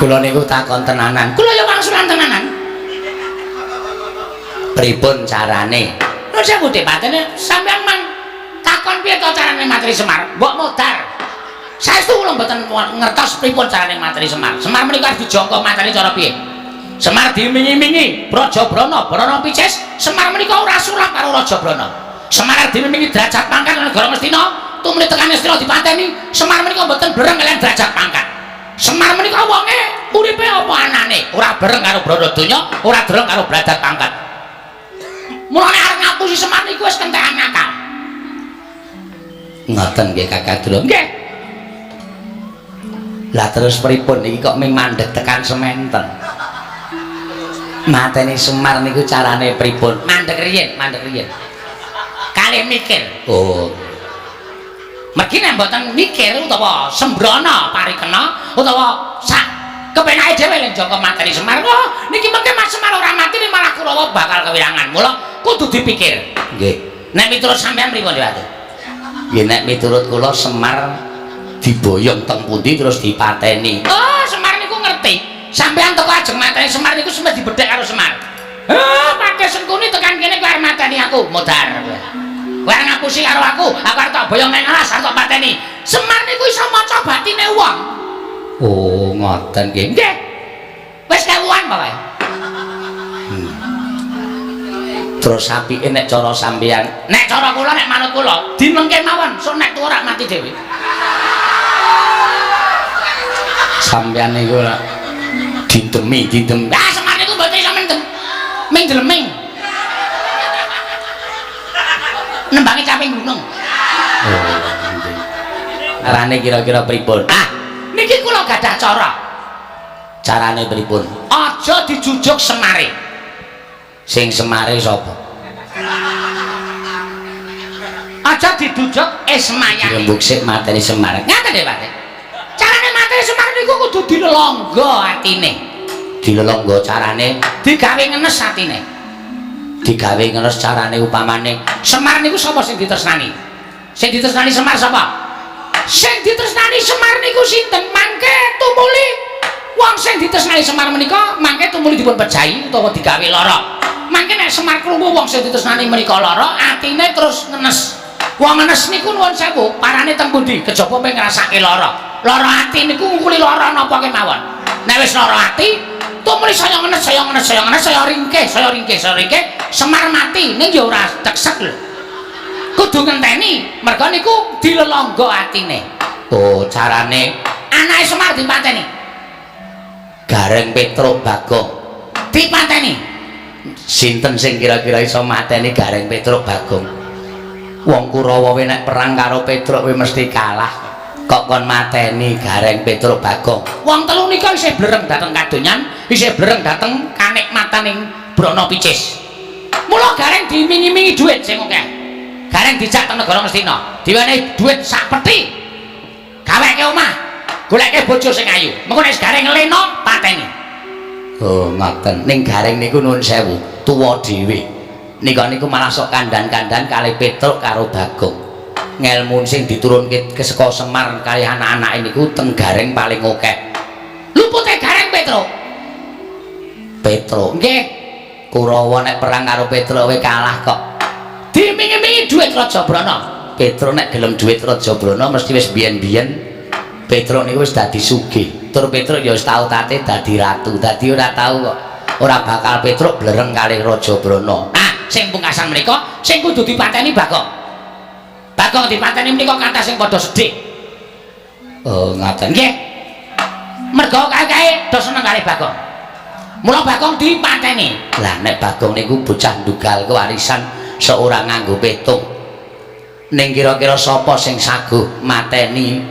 Kula niku takon tenanan. Kula ya wangsulan tenanan. Pripun carane? Lho sewu Depatene sampeyan mang takon piye to carane mateni Semar? Mbok modar. Saestu kula mboten ngertos pripun carane mateni Semar. Semar menika arep dijangka mateni cara piye? Semar dimingi-mingi Braja Brana, Brana Picis, Semar menika ora sulap karo Raja Brana. Semar arep dimingi derajat pangkat negara Ngastina, tumuli tekan Ngastina dipateni. Semar menika mboten breng kaliyan derajat pangkat. Semar menika wonge uripe apa anane, ora breng karo brana donya, ora dreng karo derajat pangkat. Mulane arep ngapusi Semar niku wis kentekan akal. Ngoten nggih Kakang Dra. Nggih. Lah terus pripun iki kok ming mandeg tekan sementen? Mateni Semar niku carane pripun? Mandeg riyin, mandeg riyin. Kalih mikir. Oh. Mergi nek mboten mikir utawa sembrono parikena utawa sak kepenake dhewe lek jangka mateni Semar. Wah, niki mengke Mas Semar ora mati ning malah Kurawa bakal kewirangan. Mula kudu dipikir. Nggih. Nek miturut sampean pripun, Dewati? Nggih nek miturut kula Semar diboyong teng pundi terus dipateni. Oh, Semar niku ngerti. Sampean teko ajeng mateni Semar niku sempat dibedhek karo Semar. Eh, pakai Sengkuni tekan kene kowe arep mateni aku, modar kowe. Kowe arep ngapusi karo aku, aku arep tak boyong nang alas arep tak pateni. Semar niku iso maca batine wong. Oh, ngoten nggih. Nggih. Wis kewuan pokoke. Terus apike nek cara sampean, Nek cara kula nek manut kula, dinengke mawon, sok nek tuwa ora mati dhewe. Sampean niku ora dintemi, dintemi. Lah Semar niku mboten iso mendem. Ming dleming. Nembangi caping gunung. Oh, nggih. Arane kira-kira pripun? Ah, niki kula gadah cara. Carane pripun? Aja dijujuk Semare. Sing Semare sapa? Aja dijujuk Ismayane. Dirembuk sik mateni Semar. Ngaten nggih, Pak. Carane mateni Semar niku kudu dilelangga atine. Dilelangga carane digawe ngenes atine. Digawe ngenes carane upamane Semar niku sapa sing ditresnani? Sing ditresnani Semar sapa? Sing ditresnani Semar niku sinten? Mangke tumuli wong sing ditresnani Semar menika mangke tumuli dipun pejahi utawa digawe lara. Mangke nek Semar krungu wong sing ditresnani menika lara, atine terus ngenes. Wong ngenes niku nuwun sewu, parane teng pundi? Kejaba ping ngrasake lara. Lara ati niku ngungkuli lara napa kemawon. Nek wis lara ati, tumuli saya ngenes, saya ngenes, saya ngenes, saya ringkeh, saya ringkeh, saya ringkeh, Semar mati ning ya ora teksek lho. Kudu ngenteni, merga niku dilelangga atine. Oh, carane anake Semar dipateni. Gareng Petruk Bagong dipateni. Sinten sing kira-kira iso mateni Gareng Petruk Bagong? Wong Kurawa we nek perang karo Petruk we mesti kalah. Kok kon mateni Gareng Petruk Bagong? Wong telu nika isih blereng dhateng kadonyan, isih blereng dhateng kanikmataning Brana Picis. Mula Gareng dimingi-mingi dhuwit sing akeh. Gareng dijak teng negara Ngastina, diwenehi dhuwit sak peti. Gaweke omah, goleke bojo sing ayu. Mengko nek Gareng lena pateni. Oh, ngoten. Ning Gareng niku nuwun sewu, tuwa dhewe. Nika niku malah sok kandhan-kandhan kalih Petruk karo Bagong. Ngelmu sing diturunke saka Semar kalih anak-anake niku teng Gareng paling akeh. Lupute Gareng Petruk. Petruk. Nggih. Kurawa nek perang karo Petruk we kalah kok. Dimingi-mingi dhuwit Raja Brana. Petruk nek gelem dhuwit Raja Brana mesti wis biyen-biyen Petruk niku wis dadi sugih. Tur Petruk ya wis tau tate dadi ratu. Dadi ora tau kok. Ora bakal Petruk blereng kalih Raja Brana. Ah, sing pungkasan menika sing kudu dipateni Bagong. Bagong dipateni menika kathah sing padha sedih. Oh, ngoten. Nggih. Merga kae-kae do seneng kalih Bagong. Mula Bagong dipateni. Lah nek Bagong niku bocah ndugal kewarisan seorang nganggo petung. Ning kira-kira sapa sing saguh mateni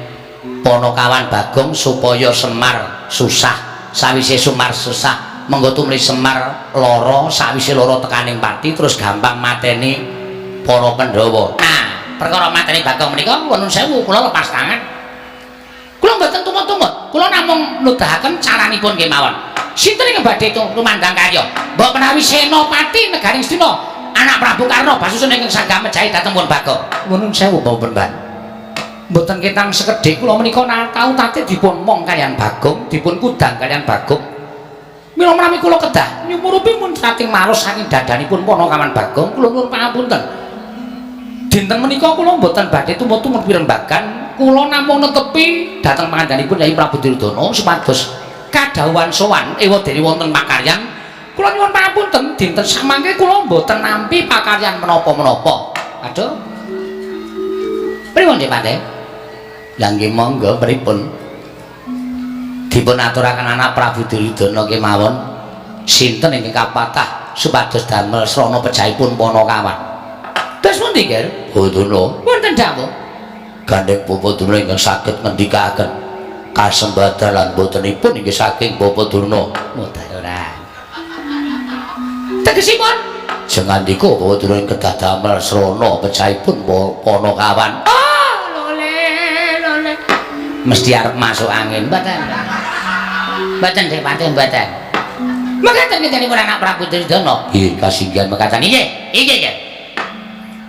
ponokawan Bagong supaya Semar susah? Sawise Semar susah, mengko tumuli Semar lara, sawise lara tekaning pati terus gampang mateni para Pandhawa. Nah, perkara mateni Bagong menika nuwun sewu kula lepas tangan. Kula mboten tumut-tumut, kula namung nudahaken caranipun kemawon. Sinten ingkang badhe tumandang karya? Mbok menawi Senopati negari Ngastina, anak Prabu Karna Basusun ingkang sanggah mejahi dhateng pun Bagong. Nuwun sewu Bapak Mbak. Mboten ketang sekedhik kula menika tau tate dipun mong kaliyan Bagong, dipun kudang kaliyan Bagong. Mila menawi kula kedah nyumurupi muntrating maros saking dadanipun Panakawan Bagong, kula nyuwun pangapunten. Dinten menika kula mboten badhe tumut-tumut pirembagan, kula namung netepi dhateng pangandanipun Yai Prabu Duryudana supados kadhawuhan sowan ewadene wonten pakaryan. Kula nyuwun pangapunten, dinten samangke kula mboten nampi pakaryan menapa-menapa. Aduh. Pripun Dik Patih? Lah nggih monggo pripun? Dipun aturaken anak Prabu Duryudana kemawon sinten ingkang kapatah supados damel srana pejahipun Panakawan. Terus pundi, Ger? Bodana. Wonten dawuh. Gandeng Bapak Durna ingkang saged ngendikaken kasembatan lan botenipun inggih saking Bapak Durna. Mudhar ora. Tegesipun jengandika Bapak Durna ingkang kedah damel srana pejahipun Panakawan. Oh, lole, lole. Mesti arep masuk angin, mboten. Mboten Dik Patih, mboten. Mekaten kintenipun anak Prabu Duryudana. Nggih, kasinggihan mekaten. Nggih, nggih, nggih.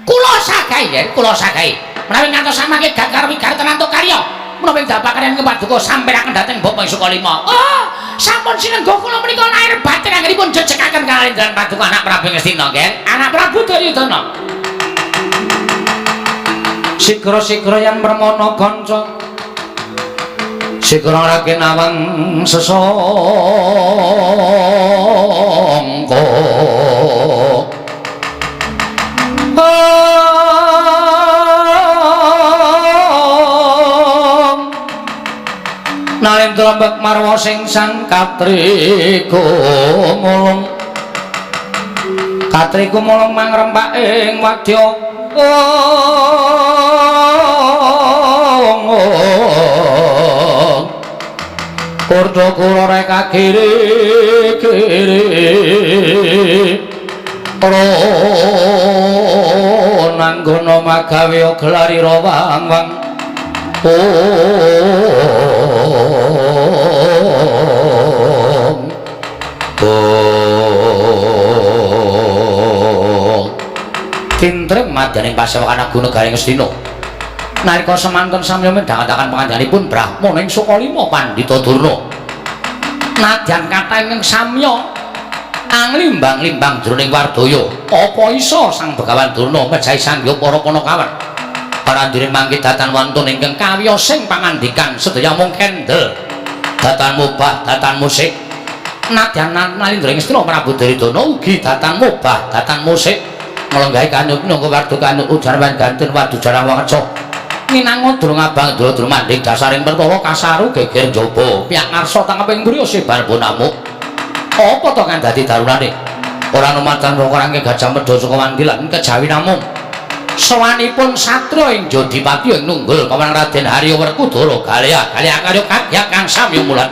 Kula sagahi, nggih, kula sagahi. Menawi ngantos samangke gakar wigar tenan karya, menawi dapakaryan kepaduka sampiraken dhateng Bapak Sukalima. Oh, sampun sinengga kula menika lahir batin anggenipun jejekaken kalendran paduka anak Prabu Ngastina, nggih. Anak Prabu Duryudana. Sigra-sigra yen permana kanca sigra raken awang sesangka. Nalendra mbek marwa sing sang katriku mulung, katriku mulung mangrempak ing wadya. Kurda kula reka kiri kiri ora nanggono magawe gelari rawang wang. Om Om Tintrem madyaning pasewakan Agung Negari Ngastina. Nalika semanten samya midhangetaken pangandikanipun Brahmana ing Sukalima Pandhita Durna. Nadyan kathah ingkang samya anglimbang-limbang jroning wardaya, apa isa Sang Begawan Durna mejahi sangya para Panakawan? Parandene mangke datan wantun ingkang kawiyosing pangandikan sedaya mung kendel. Datan mubah, datan musik. Nadyan Nalindra ing Ngastina Prabu Duryudana ugi datan mubah, datan musik. Nglenggahi kanut nangka wardu kanut ujar wan gantun wadu jarang wangeca. Minangka durung abang ndura mandhing dasaring perkara kasaru geger njaba. Piyak ngarsa tangkeping mburi sebar bonamuk. Apa to kang dadi darunane? Ora numatan rangke Gajah Mada saka Wandilan kejawi namung sowanipun satriya ing Jodipati ing nunggul kawan Raden Harya Werkudara Galya Galya karya kadya kang samya mulan.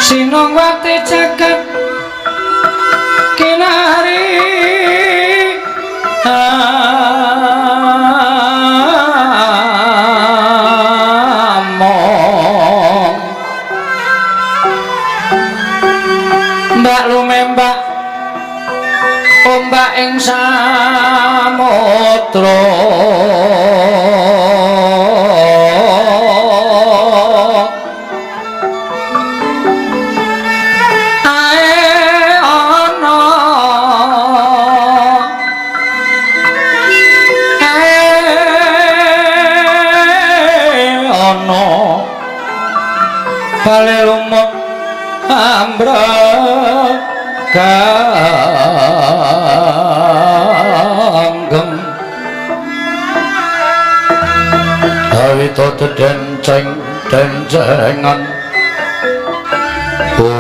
Sinongwati jagat kinari among mbak lumembak ombak ing samudra. Bale lumut ambrek ganggem. Awito dedenceng dencengan. Oh.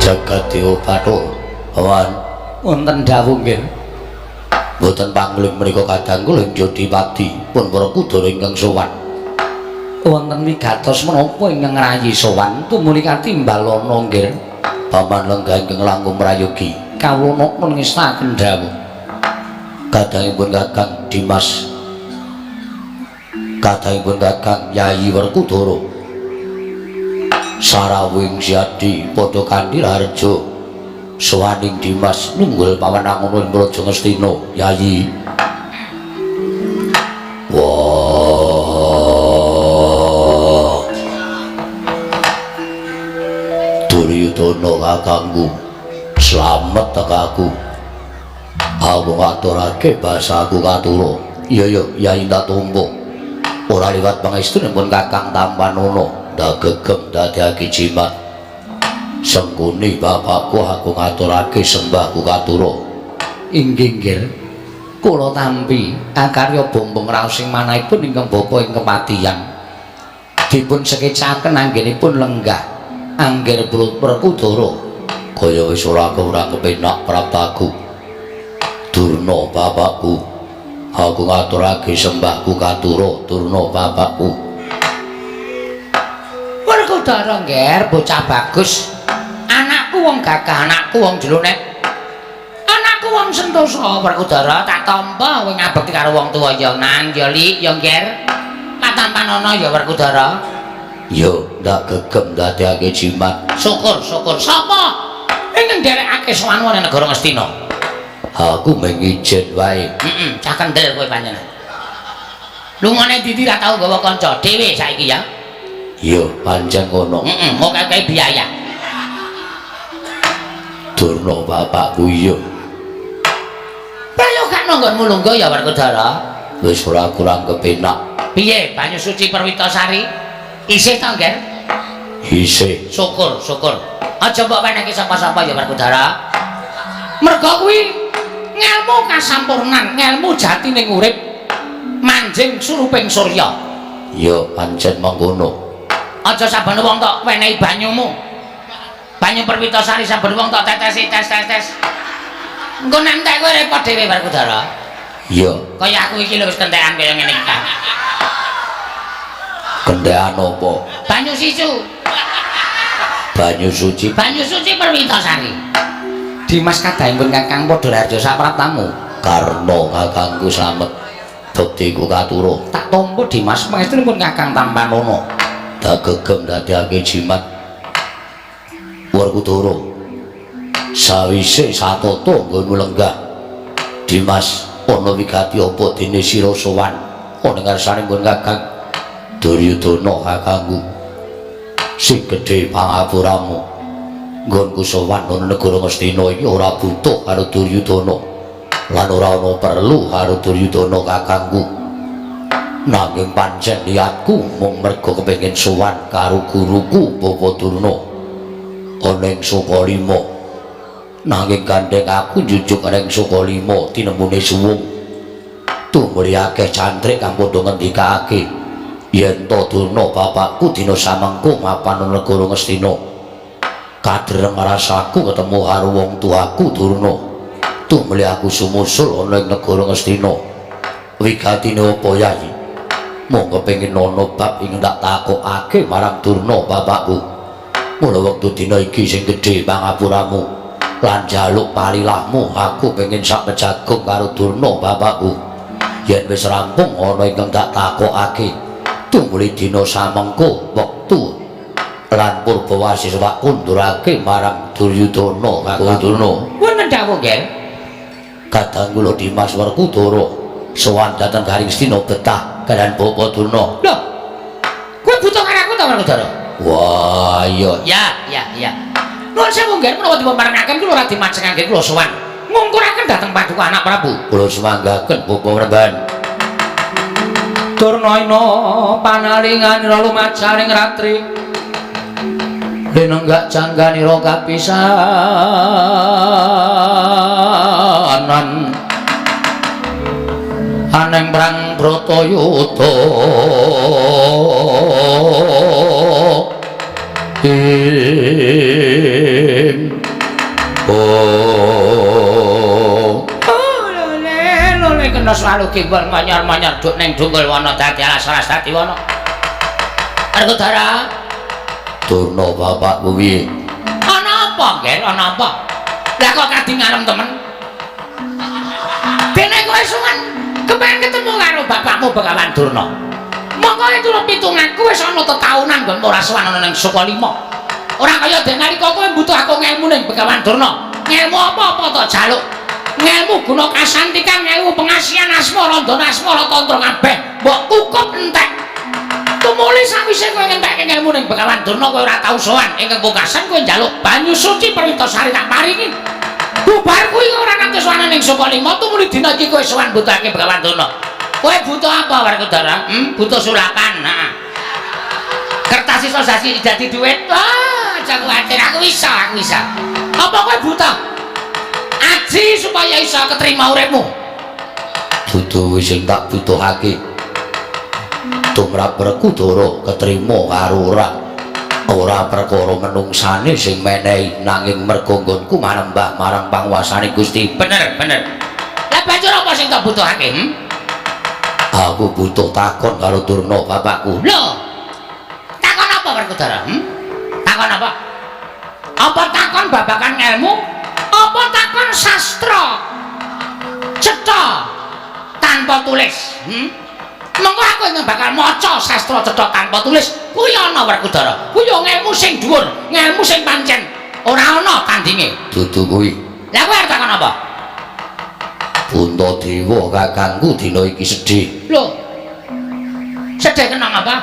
Jagat Dewa Bathara Pawan wonten dawuh nggih. Mboten pangling menika kadang kula Jodipati pun Werkudara ingkang sowan. Wonten wigatos menapa ingkang ngrayi sowan tumuli katimbalana nggih. Paman lenggah ingkang langkung prayogi kawula nokno ngestaken dawuh. Kadangipun Kakang Dimas, kadangipun Kakang Yayi Werkudara, sarawuhing Siadi padha kanthi raharja sowaning Dimas nunggul pawenangono ing Praja Ngastina. Yayi, wah, Duryudana kakangku, slamet tekaku. Aku ngaturake basaku katura. Iya ya, Yayi tak tampa. Ora liwat pangestunipun Kakang Tampanana, ndagegem dadekake jimat. Sengkuni bapakku aku ngaturake sembahku katura. Inggih nggih. Kula tampi akarya bombong raos ing manahipun ingkang bapa ing kepatihan. Dipun sekecaken anggenipun lenggah angger Werkudara. Kaya wis ora kepenak praptaku. Durna bapakku, aku ngaturake sembahku katura. Durna bapakku. Werkudara ngger bocah bagus. Anakku wong gagah, anakku wong jlonet, anakku wong sentosa. Werkudara tak tampa kowe ngabekti karo wong tuwa ya nang ya lik ya ngger. Katampanana ya Werkudara. Ya ndak gegem ndadekake jimat. Syukur syukur. Sapa ingkang nderekake sowan wonten negara Ngastina? Aku mung ijen wae. Heeh, cah kendel kowe panjenengan. Lungane ndi ra tau nggawa kanca dhewe saiki ya? Iya, pancen ngono. Heeh, mok akeh biaya. Durna bapakku iya. Prayo gak nonggonmu lungguh ya Werkudara? Wis ora kurang kepenak. Piye banyu suci Perwitasari? Isih to, Ngger? Isih. Syukur, syukur. Aja mbok wenehke sapa-sapa ya Werkudara. Merga kuwi ngelmu kasampurnan, ngelmu jatining urip manjing suruping surya. Ya pancen mengkono. Aja saben wong tok wenehi banyumu. Banyu Perwitasari saben wong tok tetesi tes tes tes. Engko nek entek kowe repot dhewe Werkudara. Iya. Kaya aku iki lho wis kentekan kaya ngene iki. Kentekan apa? Banyu sisu. Banyu suci. Banyu suci Perwitasari. Dimas kadhangipun Kakang padha raharja sapraptamu. Karna kakangku slamet bektiku katura. Tak tampa Dimas pangestunipun Kakang Tampanana. Dagegem dadekake jimat. Werkudara sawise satata nggonmu lenggah Dimas ana wigati apa dene sira sowan ana ngarsane nggon Kakang Duryudana kakangku sing gedhe pangapuramu. Nggonku sowan ana negara Ngastina iki ora butuh karo Duryudana lan ora ana perlu karo Duryudana kakangku. Nanging pancen niatku mung merga kepengin sowan karo guruku Bapak Durna ana ing Sukalima. Nanging gandheng aku njujuk ana ing Sukalima tinemune suwung. Tumuli akeh cantrik kang padha ngendikake yen to Durna bapakku dina samengko mapan ana negara Ngastina. Kadreng rasaku ketemu karo wong tuaku Durna. Tumuli aku sumusul ana ing negara Ngastina. Wigatine apa Yayi? Mung kepengin ana bab ing tak takokake marang Durna bapakku. Mula wektu dina iki sing gedhe pangapuramu lan njaluk palilahmu, aku pengin sak pejagung karo Durna bapakku. Yen wis rampung ana ingkang tak takokake, tumuli dina samengko wektu lan purbawasi tak kundurake marang Duryudana Kakang Durna. Wonten dawuh nggih. Kadang kula Dimas Werkudara sowan dhateng Garing Stina betah kaliyan Bapak Durna. Lho. Kowe butuh karo aku ta Werkudara? Wah, iya. Ya, ya, ya. Nuwun sewu nggih menawa dipun parengaken kula ora dimajengake kula sowan. Ngungkuraken dhateng paduka anak Prabu. Kula sumanggaken Bapak Remban. Durna ina panalingan lumajaring ratri. Lenenggak jangganira kapisanan aneng prang Bratayuda ing oh lole lole kena selalu gimbal manyar-manyar duk neng dungkul wana dadi alas-alas dadi wana. Werkudara, Durna bapakku piye? Ana apa, Nger? Ana apa? Lah kok kadi ngarem temen? Dene kowe suwen kepengen ketemu karo bapakmu Begawan Durna. Mongko itu pitunganku wis ana tetaunan nggon ora sowan ana ning Sukalima. Ora kaya dene nalika kowe mbutuh aku ngelmu ning Begawan Durna. Ngelmu apa-apa tok jaluk. Ngelmu guna kasantikan, ngelmu pengasihan asmara, ndana asmara tantra kabeh. Mbok kukup entek. Tumuli sawise kowe ngentekke ngelmu ning Begawan Durna kowe ora tau sowan. Ingkang pungkasan kowe njaluk banyu suci Perwitasari tak paringi. Bubar kuwi ora nate sowan ning Sukalima, tumuli dina iki kowe sowan butuhake Begawan Durna. Kowe butuh apa, Werkudara? Butuh sulapan. Heeh. Kertas iso dadi dadi dhuwit. Wah, aja kuwatir, aku iso, aku iso. Apa kowe butuh aji supaya iso keterima uripmu? Dudu sing tak butuhake. Tumrap Werkudara ketrima karo ora. Ora perkara menungsane sing menehi nanging merga nggonku manembah marang panguwasane Gusti. Bener, bener. Lah banjur apa sing tak butuhake? Aku butuh takon karo Durna bapakku. Lho. Takon apa Werkudara? Takon apa? Apa takon babagan ngelmu? Apa takon sastra? Cetha tanpa tulis. Monggo aku ingkang bakal maca sastra cetha tanpa tulis. Kuwi ana Werkudara. Kuwi yo ngelmu sing dhuwur, ngelmu sing pancen ora ana tandinge. Dudu kuwi. Lah kowe arep takon apa? Puntadewa kakangku dina iki sedih. Lho. Sedih kenang apa?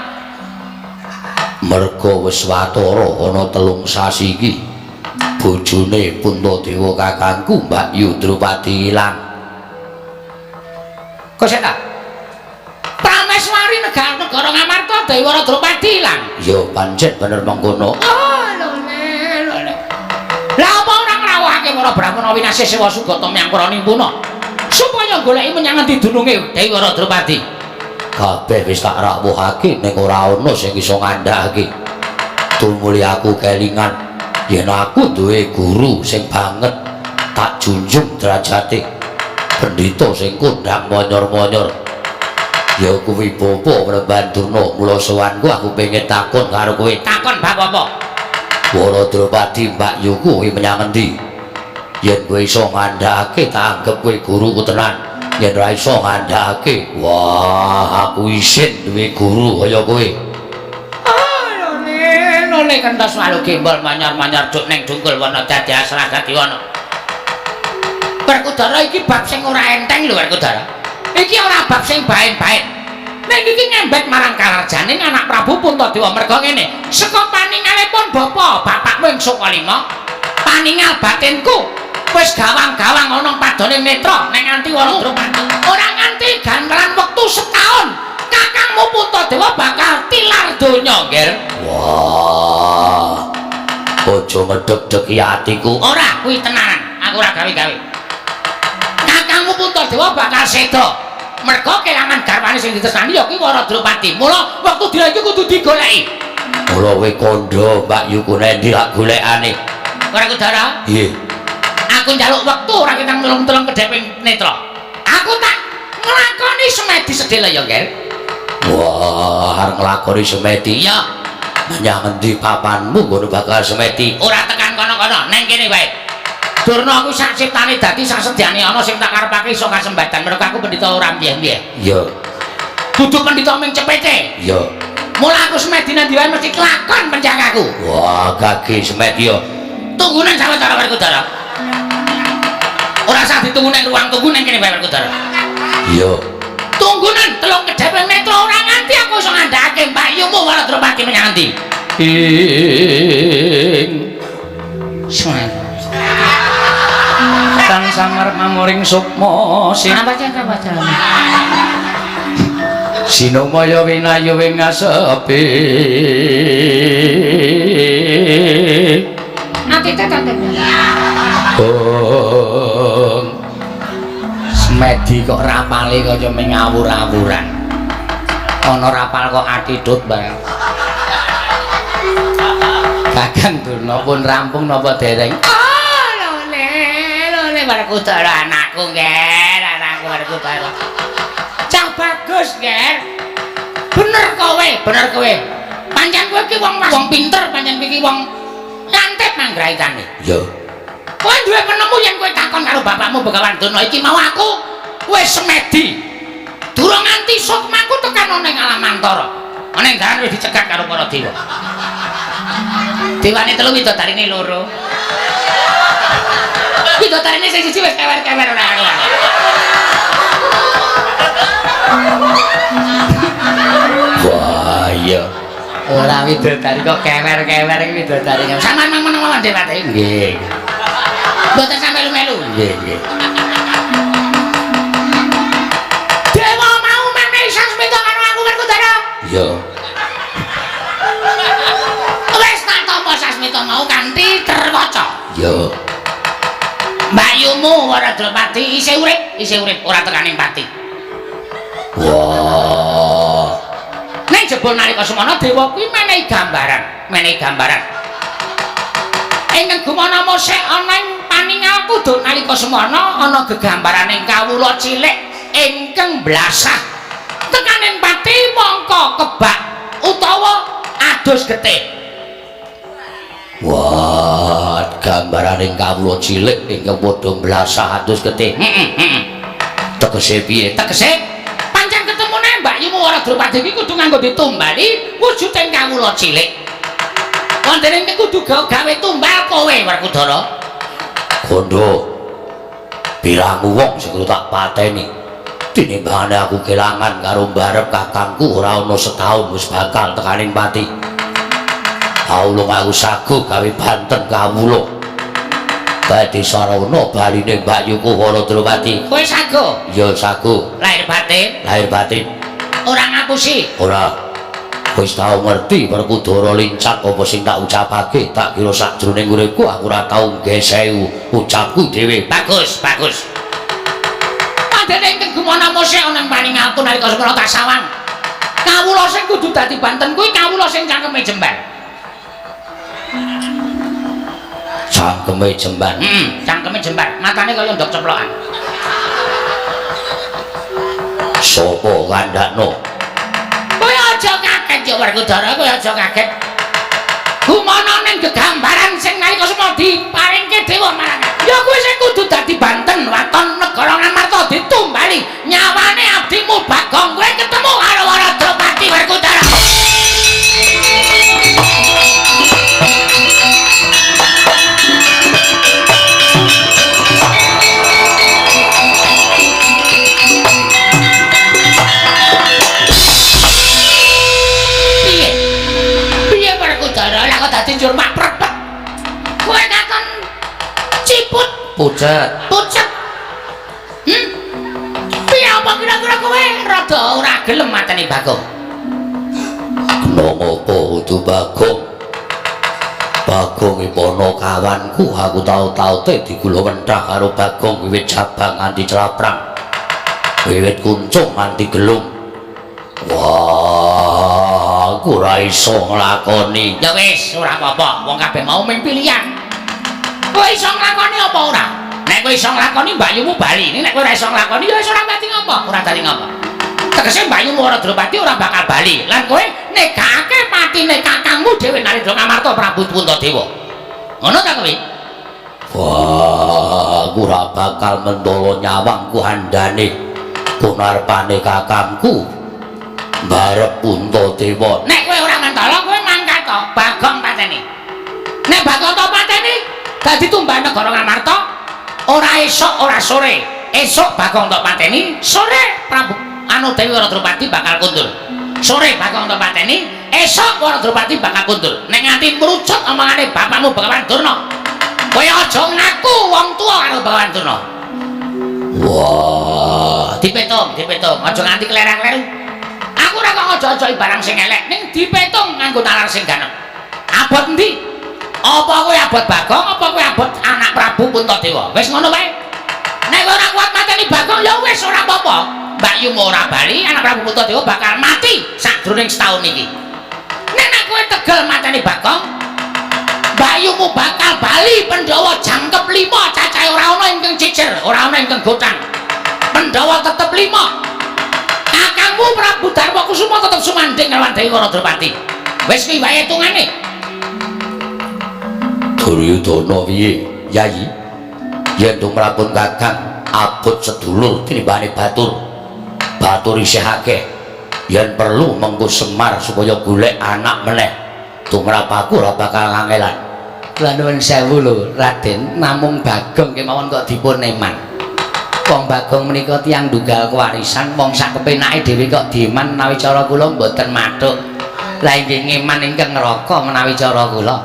Merga wis watara ana 3 sasi iki bojone Puntadewa kakangku Mbak Yu Drupadi ilang. Kok sik ta? Prameswari negara Ngamarta Dewara Drupadi ilang. Ya pancen bener mengkono. Oh, lho lho. Lah apa ora ngrawuhake para brahmana winasih sewa sugata menyang para nimpuna supaya goleki menyang ngendi dununge Dewara Drupadi? Kabeh wis tak rawuhake ning ora ana sing iso ngandhakake. Tumuli aku kelingan yen aku duwe guru sing banget tak junjung derajate. Pendhita sing kondhang monyor-monyor. Ya kuwi bapa Mremban Durna, mula sowanku aku pengen takon karo kowe. Takon bab apa? Wara Drupadi Mbak Yuku kuwi menyang endi? Yen kowe iso ngandhakake tak anggep kowe guruku tenan. Yen ora iso ngandhakake, wah aku isin duwe guru kaya kowe. Ah, lho lho kentos walu gembol manyar-manyar duk ning dungkul wana dadi asrah dadi wana. Werkudara iki bab sing ora enteng lho Werkudara. Iki ora bab sing baen-baen. Ning iki ngembek marang kalarjaning anak Prabu Puntadewa merga ngene. Saka paningalipun bapa bapakmu ing Sukalima, paningal batinku wis gawang-gawang ana padane netra ning nganti Wara Drupadi. Ora nganti gantelan wektu setahun, kakangmu Puntadewa bakal tilar donya, Ngger. Wah. Aja ngedeg-degi atiku. Ora, kuwi tenanan. Aku ora gawe-gawe. Kakangmu Puntadewa bakal seda. Merga kelangan garwane sing ditresnani ya kuwi Wara Drupadi. Mula wektu dina iki kudu digoleki. Mula kowe kandha Mbak Yuku nendi lak golekane. Werkudara? Nggih. Aku njaluk wektu ora ketang telung-telung kedheping netra. Aku tak nglakoni semedi sedhela ya, Ngger. Wah, arep nglakoni semedi. Iya. Menyang endi papanmu ngono bakal semedi? Ora tekan kono-kono, neng kene wae. Durna aku sak ciptane dadi sak sedyane ana sing tak karepake iso kasembatan. Mergo aku pendhita ora mbiyen-mbiyen. Iya. Dudu pendhita ming cepete. Iya. Mula aku semedi nang ndi wae mesti kelakon pencakaku. Wah, gage semedi yo. Tunggu nang sawetara Werkudara. Ora usah ditunggu nang ruang tunggu nang kene wae Werkudara. Iya. Tunggu nang telung kedhepe netra ora nganti aku iso ngandhakake Mbak Yumu Wara Drupadi menyang endi. Ing Suwen. Kang sangar mamuring sukma sing Apa aja apa aja. Sinumaya winayu ing ngasepi. Atite tante. Oh. Semedi kok rapale kaya mengawur-awuran. Ana rapal kok atidut barang. Kakang Durna pun rampung napa dereng? Oh, lole, lole Werkudara anakku, Nger, anakku Werkudara. Cah bagus, Nger. Bener kowe, bener kowe. Pancen kowe iki wong wong pinter, pancen kowe iki wong lantip manggraitane. Ya. Kowe duwe penemu yen kowe takon karo bapakmu Begawan Durna iki mau aku wis semedi. Durung nganti sukmaku tekan ana ing alam antara. Ana ing dalan wis dicegat karo para dewa. Dewane telu widodarine loro. Widodarine sing siji wis kewer-kewer ora karuan. Wah, iya. Ora widodari kok kewer-kewer iki widodari. Sampeyan meneng mawon Dewate. Nggih. Mboten sampe melu-melu. Nggih, nggih. Dewa mau menehi sasmita karo aku Werkudara. Iya. Wis tak tampa sasmita mau kanthi terwaca. Iya. Mbayumu Wara Drupadi isih urip ora tekaning pati. Wah. Ning jebul nalika semana dewa kuwi menehi gambaran, menehi gambaran. Ing gumana mosek ana ing paningal kudu nalika semana ana gegambarane kawula cilik ingkang blasah. Tekaning pati mongko kebak utawa adus getih. Wah, gambarane kawula cilik ingkang padha blasah adus getih. Heeh, heeh. Tegese piye? Tegese pancen ketemune Mbakyumu Wara Drupadi iki kudu nganggo ditumbali wujuding kawula cilik. Wonten ing kudu gawe tumbal kowe Werkudara. Gondo. Pirang wong sing kudu tak pateni. Tinimbangane aku kelangan karo mbarep kakangku ora ana setahun wis bakal tekaning pati. Aulung aku sagu gawe banten kawula. Badhe sarana baline Mbakyuku Wara Drupadi. Kowe sagu? Ya sagu. Lahir batin? Lahir batin. Ora ngapusi? Ora. Wis tau ngerti Werkudara lincak apa sing tak ucapake, tak kira sakjroning uripku aku ora tau nggesehu ucapku dhewe. Bagus, bagus. Padane ingkang gumana mosek ana ing paningalku nalika semana tak sawang. Kawula sing kudu dadi banten kuwi kawula sing cangkeme jembar. Cangkeme jembar. Heeh, cangkeme jembar. Matane kaya ndok ceplokan. Sopo kandhakno? Kowe aja kaget ya Werkudara, kowe aja kaget. Gumana ning gegambaran sing nalika semana diparingke dewa marang. Ya kuwi sing kudu dadi banten waton negara Ngamarta ditumbali nyawane abdimu Bagong kowe ketemu karo Wara Drupadi Werkudara. Piye? Piye Werkudara lah kok dadi njur mak prepet. Kowe katon ciput pucet. Pucet. Piye apa kira-kira kowe rada ora gelem mateni Bagong? Kena ngopo kudu Bagong? Bagong ipono kawanku, aku tau-taute digula wenthah karo Bagong wiwit jabang nganti claprang. Wiwit kuncung nganti gelung. Wah, aku ora iso nglakoni. Ya wis, ora apa-apa. Wong kabeh mau ming pilihan. Kowe iso nglakoni apa ora? Nek kowe iso nglakoni mbakyumu bali. Nek kowe ora iso nglakoni ya wis ora dadi ngapa, ora dadi ngapa. Tegese mbakyumu Wara Drupadi ora bakal bali. Lan kowe nekake patine kakangmu dhewe Narendra Ngamarta Prabu Puntadewa. Ngono ta kowe? Wah, aku ora bakal mentolo nyawangku handane kunarpane kakangku mbarep Puntadewa. Nek kowe ora mentolo kowe mangkat to Bagong pateni. Nek Bagong to pateni dadi tumbal negara Ngamarta ora esuk ora sore. Esuk Bagong tok pateni, sore Prabu anu Dewi Wara Drupadi bakal kundur. Sore Bagong tok pateni, esuk Wara Drupadi bakal kundur. Nek nganti mrucut omongane bapakmu Begawan Durna, kowe aja ngaku wong tuwa karo Begawan Durna. Wah, dipetung, dipetung, aja nganti klerang-kleru. Ora kok aja-aja barang sing elek, ning dipetung nganggo nalar sing ganep. Abot endi? Apa kowe abot Bagong, apa kowe abot anak Prabu Puntadewa? Wis ngono wae. Nek kowe ora kuat mateni Bagong ya wis ora apa-apa. Mbakyumu ora bali, anak Prabu Puntadewa bakal mati sakjroning setahun iki. Nek nek kowe tegel mateni Bagong, mbakyumu bakal bali Pandhawa jangkep 5, cacahe ora ana ingkang cicer, ora ana ingkang gotang. Pandhawa tetep 5. Kakangmu Prabu Darma Kusuma tetep sumandhing kalawan Dewi Waradropati. Wis kuwi wae hitungane. Duryudana piye, Yayi? Yen tumrapun Kakang abot sedulur tinimbane batur. Batur isih akeh. Yen perlu mengko Semar supaya golek anak meneh. Tumrap aku ora bakal kangelan. Kula nuwun sewu lho, Raden, namung Bagong kemawon kok dipun eman. Wong Bagong menika tiyang ndunggal kewarisan, wong sak kepenake dhewe kok dieman menawi cara kula mboten mathuk. Lah inggih ngeman ingkang neraka menawi cara kula.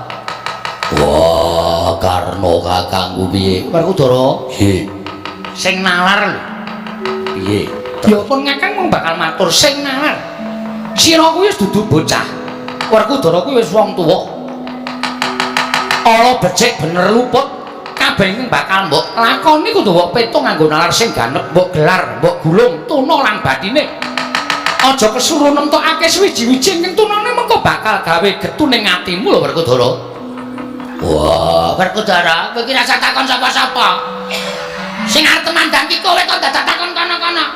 Wah, Karna kakangku piye? Werkudara, Nggih. sing nalar lho. Piye? Ya pun Kakang mung bakal matur sing nalar. Sira kuwi wis dudu bocah. Werkudara kuwi wis wong tuwa. Ala becik bener luput. Kabeh ingkang bakal mbok lakoni kudu mbok petung nganggo nalar sing ganep, mbok gelar, mbok gulung tuna lan batine. Aja kesuruh nemtokake suwiji-wiji ingkang tunane mengko bakal gawe getu ning atimu lho Werkudara. Wah, Werkudara, kowe iki rasa takon sapa-sapa. Sing arep temandang ki kowe kok dadak takon kono-kono.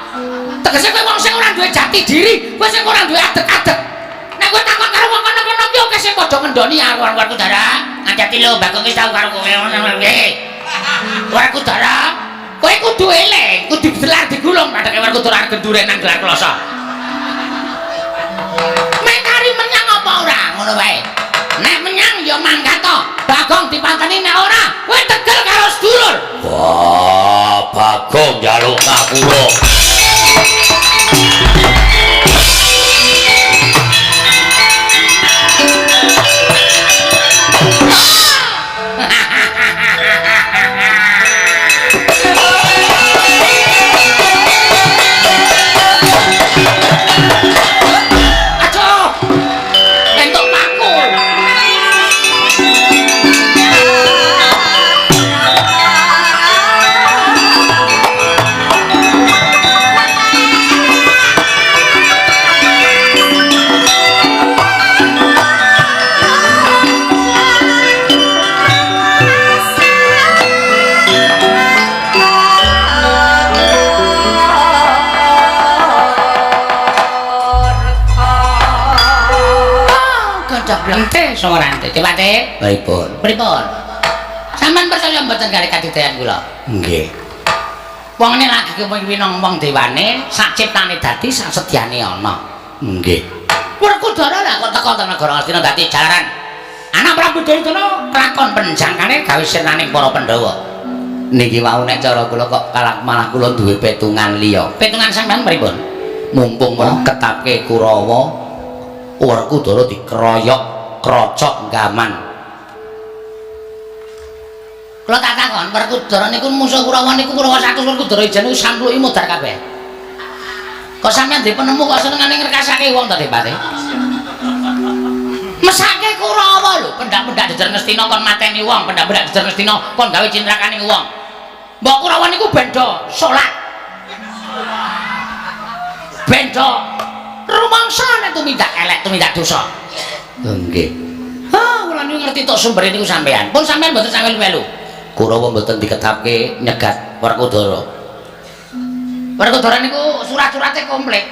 Tegese kowe wong sing ora duwe jati diri, kowe sing ora duwe adeg-adeg. Nek kowe takon karo wong kono-kono ki oke sing padha ngendoni aku Werkudara. Ngajati lho Bagong wis tau karo kowe ngono kuwi. Werkudara, kowe kudu eling, kudu digelar digulung padake Werkudara gendure nang gelar kloso. Mekari menyang apa ora ngono wae. Nek menyang ya mangkat to. Bagong dipanteni nek ora, kowe tegel karo sedulur. Wah, Bagong njaluk ngapura. Aduh. Entuk paku. Godhog blengte sawarante. Dewate, Pripun? pripun? Sampeyan percaya mboten kali kadidayan kula? Nggih. Wong nek lagi kepengin wong dewane, sak ciptane dadi sak sedyane ana. Nggih. Werkudara lah kok teko teng negara Ngastina dadi jalaran. Anak Prabu Duryudana kelakon penjangkane gawe sirnaning para Pandhawa. Niki wau nek cara kula kok kalak malah kula duwe petungan liya. Petungan sampeyan pripun? Mumpung ketapke Kurawa, Werkudara dikeroyok krocok gaman. Kula tak takon, Werkudara niku musuh Kurawa niku Kurawa 100 Werkudara ijen niku sampluki modar kabeh. Kok sampeyan ndek penemu kok senengane ngrekasake wong to, Depate? Mesake Kurawa lho, pendak-pendak jejer Ngastina kon mateni wong, pendak-pendak jejer Ngastina kon gawe cintrakaning wong. Mbok Kurawa niku benda salat. Benda rumangsa nek tumindak elek, tumindak dosa. Nggih. Ha, kula niku ngerti tok sumbere niku sampeyan. Pun sampeyan mboten sampeyan melu. Kurawa mboten diketapke nyegat Werkudara. Werkudara niku surat-surate komplit.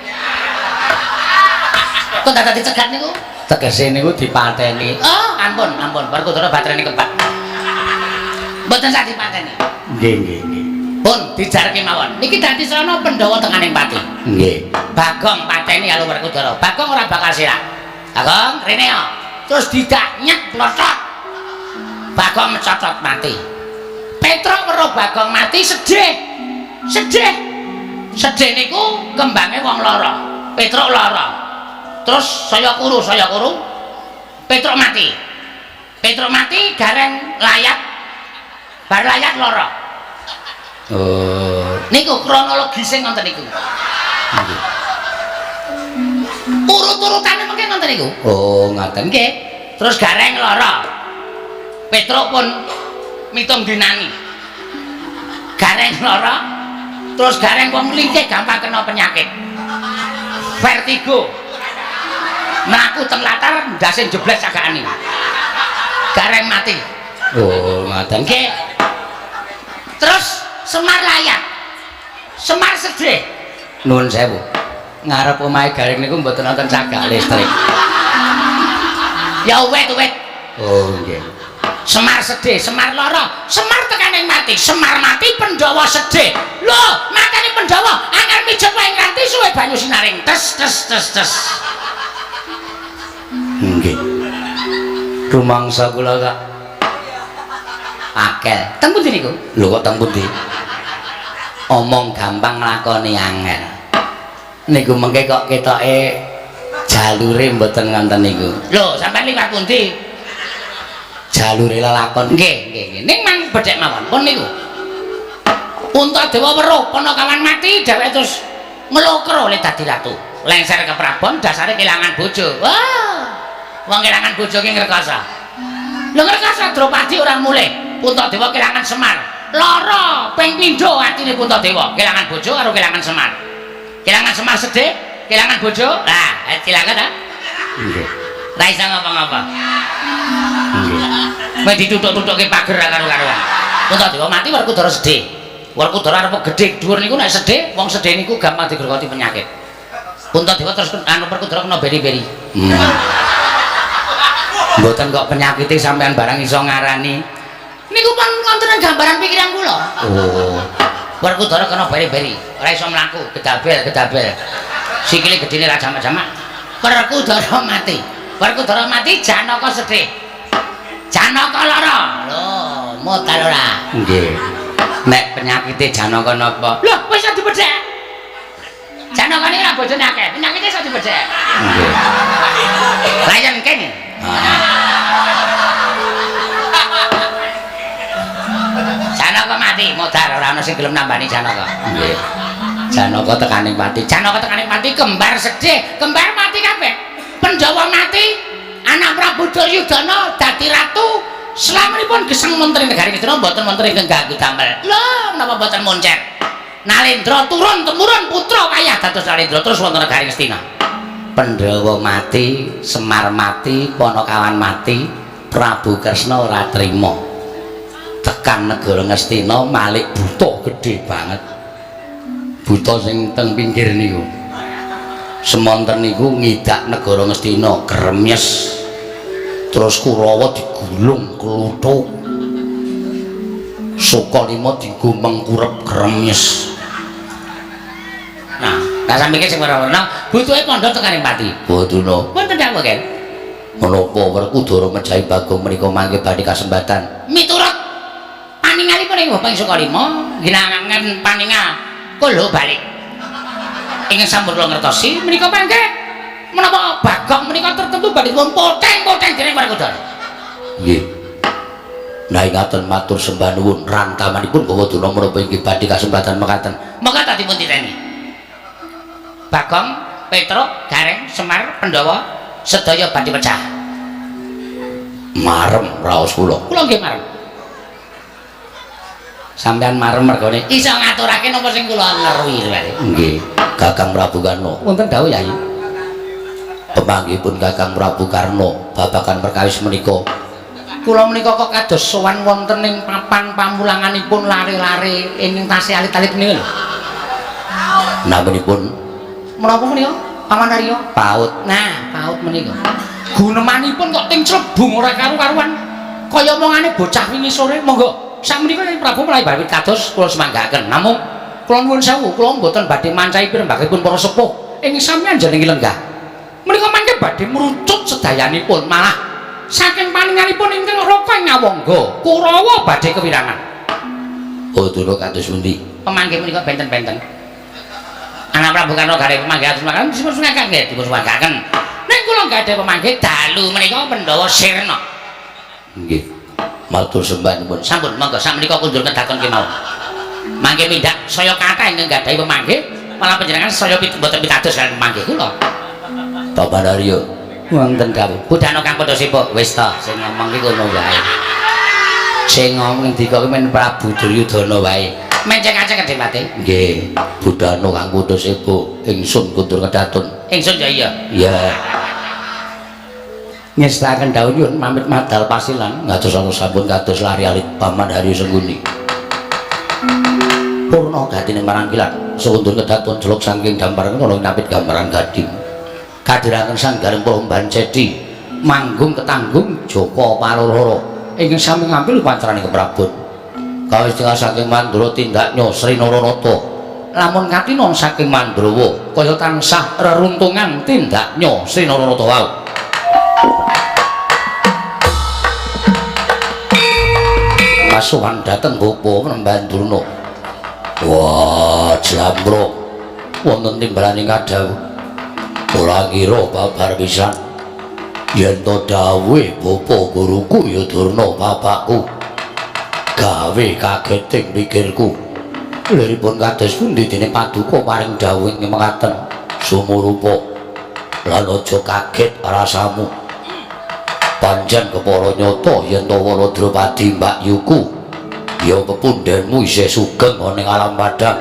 Kok dadak dicegat niku? Tegese niku dipateni. Oh, ampun, ampun. Werkudara baterene kebat. Mboten sak dipateni. Nggih, nggih, nggih. Pun dijarke mawon. Niki dadi srana Pandhawa tenganing pati. Nggih. Bagong pateni karo Werkudara. Bagong ora bakal sirah. Bagong rene yo. Terus didak nyek plothot. Bagong mecotot mati. Petruk weruh Bagong mati sedih. Sedih. Sedih niku kembange wong lara. Petruk lara. Terus saya kuru, saya kuru. Petruk mati. Petruk mati gareng layat. Bar layat lara. Oh, Niku kronologise ngoten niku. nggih. Urut-urutane mungkin nonton niku. Oh, ngoten nggih. Terus Gareng lara. Petruk pun mitung dinani. Gareng lara. Terus Gareng wong mlingkih gampang kena penyakit. Vertigo. Mlaku teng latar ndase jebles cagakane. Gareng mati. Oh, ngoten nggih. Terus Semar layat. Semar sedih. Nuwun sewu. Ngarep omahe Gareng niku mboten wonten cagak listrik. Ya wet-wet. Oh, nggih. Semar sedih, Semar lara, Semar tekaning mati, Semar mati Pandhawa sedih. Lho, matane Pandhawa angel mijet wae nganti suwe banyu sinaring. Tes tes tes tes. Nggih. Rumangsa kula kak Akel. Teng pundi niku? Lho kok teng pundi? Omong gampang nglakoni angel. Niku mengke kok ketoke jalure mboten ngonten niku. Lho, sampean liwat pundi? Jalure lelakon. Nggih, nggih, nggih. Ning mang bedhek mawon pun niku. Puntadewa weruh Panakawan mati, dheweke terus nglokro le dadi ratu. Lengser ke Prabon dasare kelangan bojo. Wah. Wong kelangan bojo ki ngrekasa. Lho ngrekasa Drupadi ora mulih. Puntadewa kelangan Semar. Lara ping pindho atine Puntadewa, kelangan bojo karo kelangan Semar. Kelangan Semar sedih, kelangan bojo. Lah, cilaka ta? Nggih. Ra iso ngapa-ngapa. Nggih. Wis ditutuk-tutukke pager karo-karuan. Puntadewa mati Werkudara sedih. Werkudara arep gedhe dhuwur niku nek sedih, wong sedih niku gampang digergoti penyakit. Puntadewa terus anu Werkudara kena beri-beri. Mboten kok penyakite sampean barang iso ngarani. Niku pun wonten gambaran pikiran kula. Oh. Werkudara kena beri-beri, ora iso mlaku, gedabel-gedabel. Sikile gedene ra jamak-jamak. Werkudara mati. Werkudara mati, Janaka sedih. Janaka lara. Lho, modal ora. Nggih. Nek penyakite Janaka napa? Lho, wis iso dibedhek. Janaka niki ra bojone akeh, penyakite iso dibedhek. Nggih. Lion King. Janaka mati, modal ora ana sing gelem nambani Janaka. Nggih. Janaka tekaning pati. Janaka tekaning pati kembar sedih, kembar mati kabeh. Pandhawa mati, anak Prabu Duryudana dadi ratu. Selaminipun geseng menteri negari Ngastina mboten wonten ingkang ganggu damel. Lho, menapa mboten moncer? Nalendra turun temurun putra wayah dados Nalendra terus wonten negari Ngastina. Pandhawa mati, Semar mati, Panakawan mati, Prabu Kresna ora trima. Tekan negara Ngastina malik buta gedhe banget. Buta sing teng pinggir niku. Semonten niku ngidak negara Ngastina gremyes. Terus Kurawa digulung kluthuk. Sukalima dienggo mengkurep gremyes. Nah, lah sampe sing werna-werna butuhe pondok tekaning pati. Boduna. Wonten dawuh, Ken. Menapa Werkudara mejahi Bagong menika mangke badhe kasembatan? Miturut paningalipun ing Bapak Sukalima ginangan paningal kula balik. Ingkang sampun kula ngertosi menika mangke menapa Bagong menika tertentu badhe dipun poteng-poteng dening Werkudara. Nggih. Nah ingaten matur sembah nuwun rantamanipun Bawaduna menapa inggih badhe kasembatan mekaten. Monggo ta dipun titeni. Bagong, Petruk, Gareng, Semar, Pandhawa sedaya badhe pecah. Marem raos kula. Kula nggih marem. Sampeyan marem mergone iso ngaturake napa sing kula ngeruhi wae. Nggih, Kakang Prabu Karna. Wonten dawuh Yai. Pemanggihipun Kakang Prabu Karna babagan perkawis menika. Kula menika kok kados sowan wonten ing papan pamulanganipun lare-lare ing tasih alit-alit menika lho. Naminipun menapa menika? Paman Arya? PAUD. Nah, PAUD menika. Gunemanipun kok ting clebung ora karu-karuan. Kaya omongane bocah wingi sore, monggo. Sakmenika Kyai Prabu mulai bawit kados kula semanggaaken. Namung kula nuwun sewu, kula mboten badhe mancahi pirembagipun para sepuh ing sampeyan jenengi lenggah. Menika mangke badhe mrucut sedayanipun, malah saking paninganipun ingkang Raka ing Ngawangga, Kurawa badhe kewirangan. Oh, durung kados pundi? Pemanggih menika benten-benten. Anak Prabu Karna gare pemanggih atus makan dipun sungakaken nggih, dipun sungakaken. Ning kula gadhah pemanggih dalu menika Pandhawa sirna. Nggih. Matur sembah nuwun. Sampun monggo sakmenika kundur kedaton kemawon. Mangke mindak saya kathah ingkang gadhahi pemanggih, malah panjenengan saya mboten pitados kaliyan pemanggih kula. Paman Arya wonten dawuh. Budhana kang padha sibuk. Wis ta, sing ngomong ki kono wae. Sing ngomong ngendika ki men Prabu Duryudana wae. Menceng-aceng kedhe mati. Nggih, Budhana kang padha sibuk, ingsun kundur kedatun. Ingsun ya iya. Iya. Ngestaken dawuh nyuwun pamit madal pasilan ngados ana sampun kados lari alit Paman Haryo Sengkuni. Purna gatine marang kilat sekundur kedatun jeluk saking damparan ana napit gambaran gading. Kadhiraken sanggaring Promban Cedi manggung ketanggung Joko Paloro ingkang sami ngambil upacarane keprabon. Kawis tinggal saking Mandura tindaknya Sri Naranata. Lamun katinon saking Mandrawa kaya tansah reruntungan tindaknya Sri Naranata wau. Kasuwan dhateng Bapa Penemban Durna. Wah, jlambrok wonten timbalane kadhawuh. Ora ngira babar pisan. Yen to dawuhe bapa guruku ya Durna bapakku. Gawe kageting pikirku. Liripun kados pundi dene paduka paring dawuh ing mekaten sumurupa. Lan aja kaget rasamu. Pancen kepara nyata yen to Wara Drupadi mbakyuku ya pepundhenmu isih sugeng ana ing alam padhang.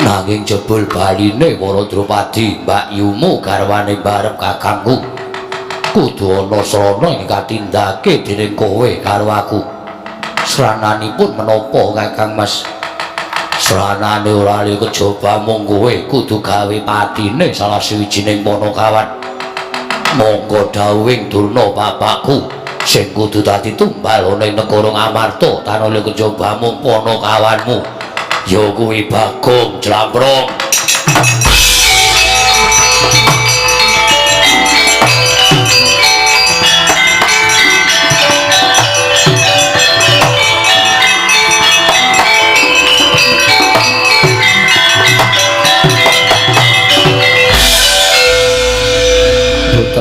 Nanging jebul baline Wara Drupadi mbakyumu garwane barep kakangku. Kudu ana srana ing katindake dening kowe karo aku. Srananipun menapa Kakang Mas? Sranane ora liya kejaba mung kowe kudu gawe patine salah siwijining panakawan. Monggo dawuhing Durna bapakku sing kudu dadi tumbal ana ing negara Ngamarta tanah liya kejaba mung panakawanmu ya kuwi Bagong Jlamprong.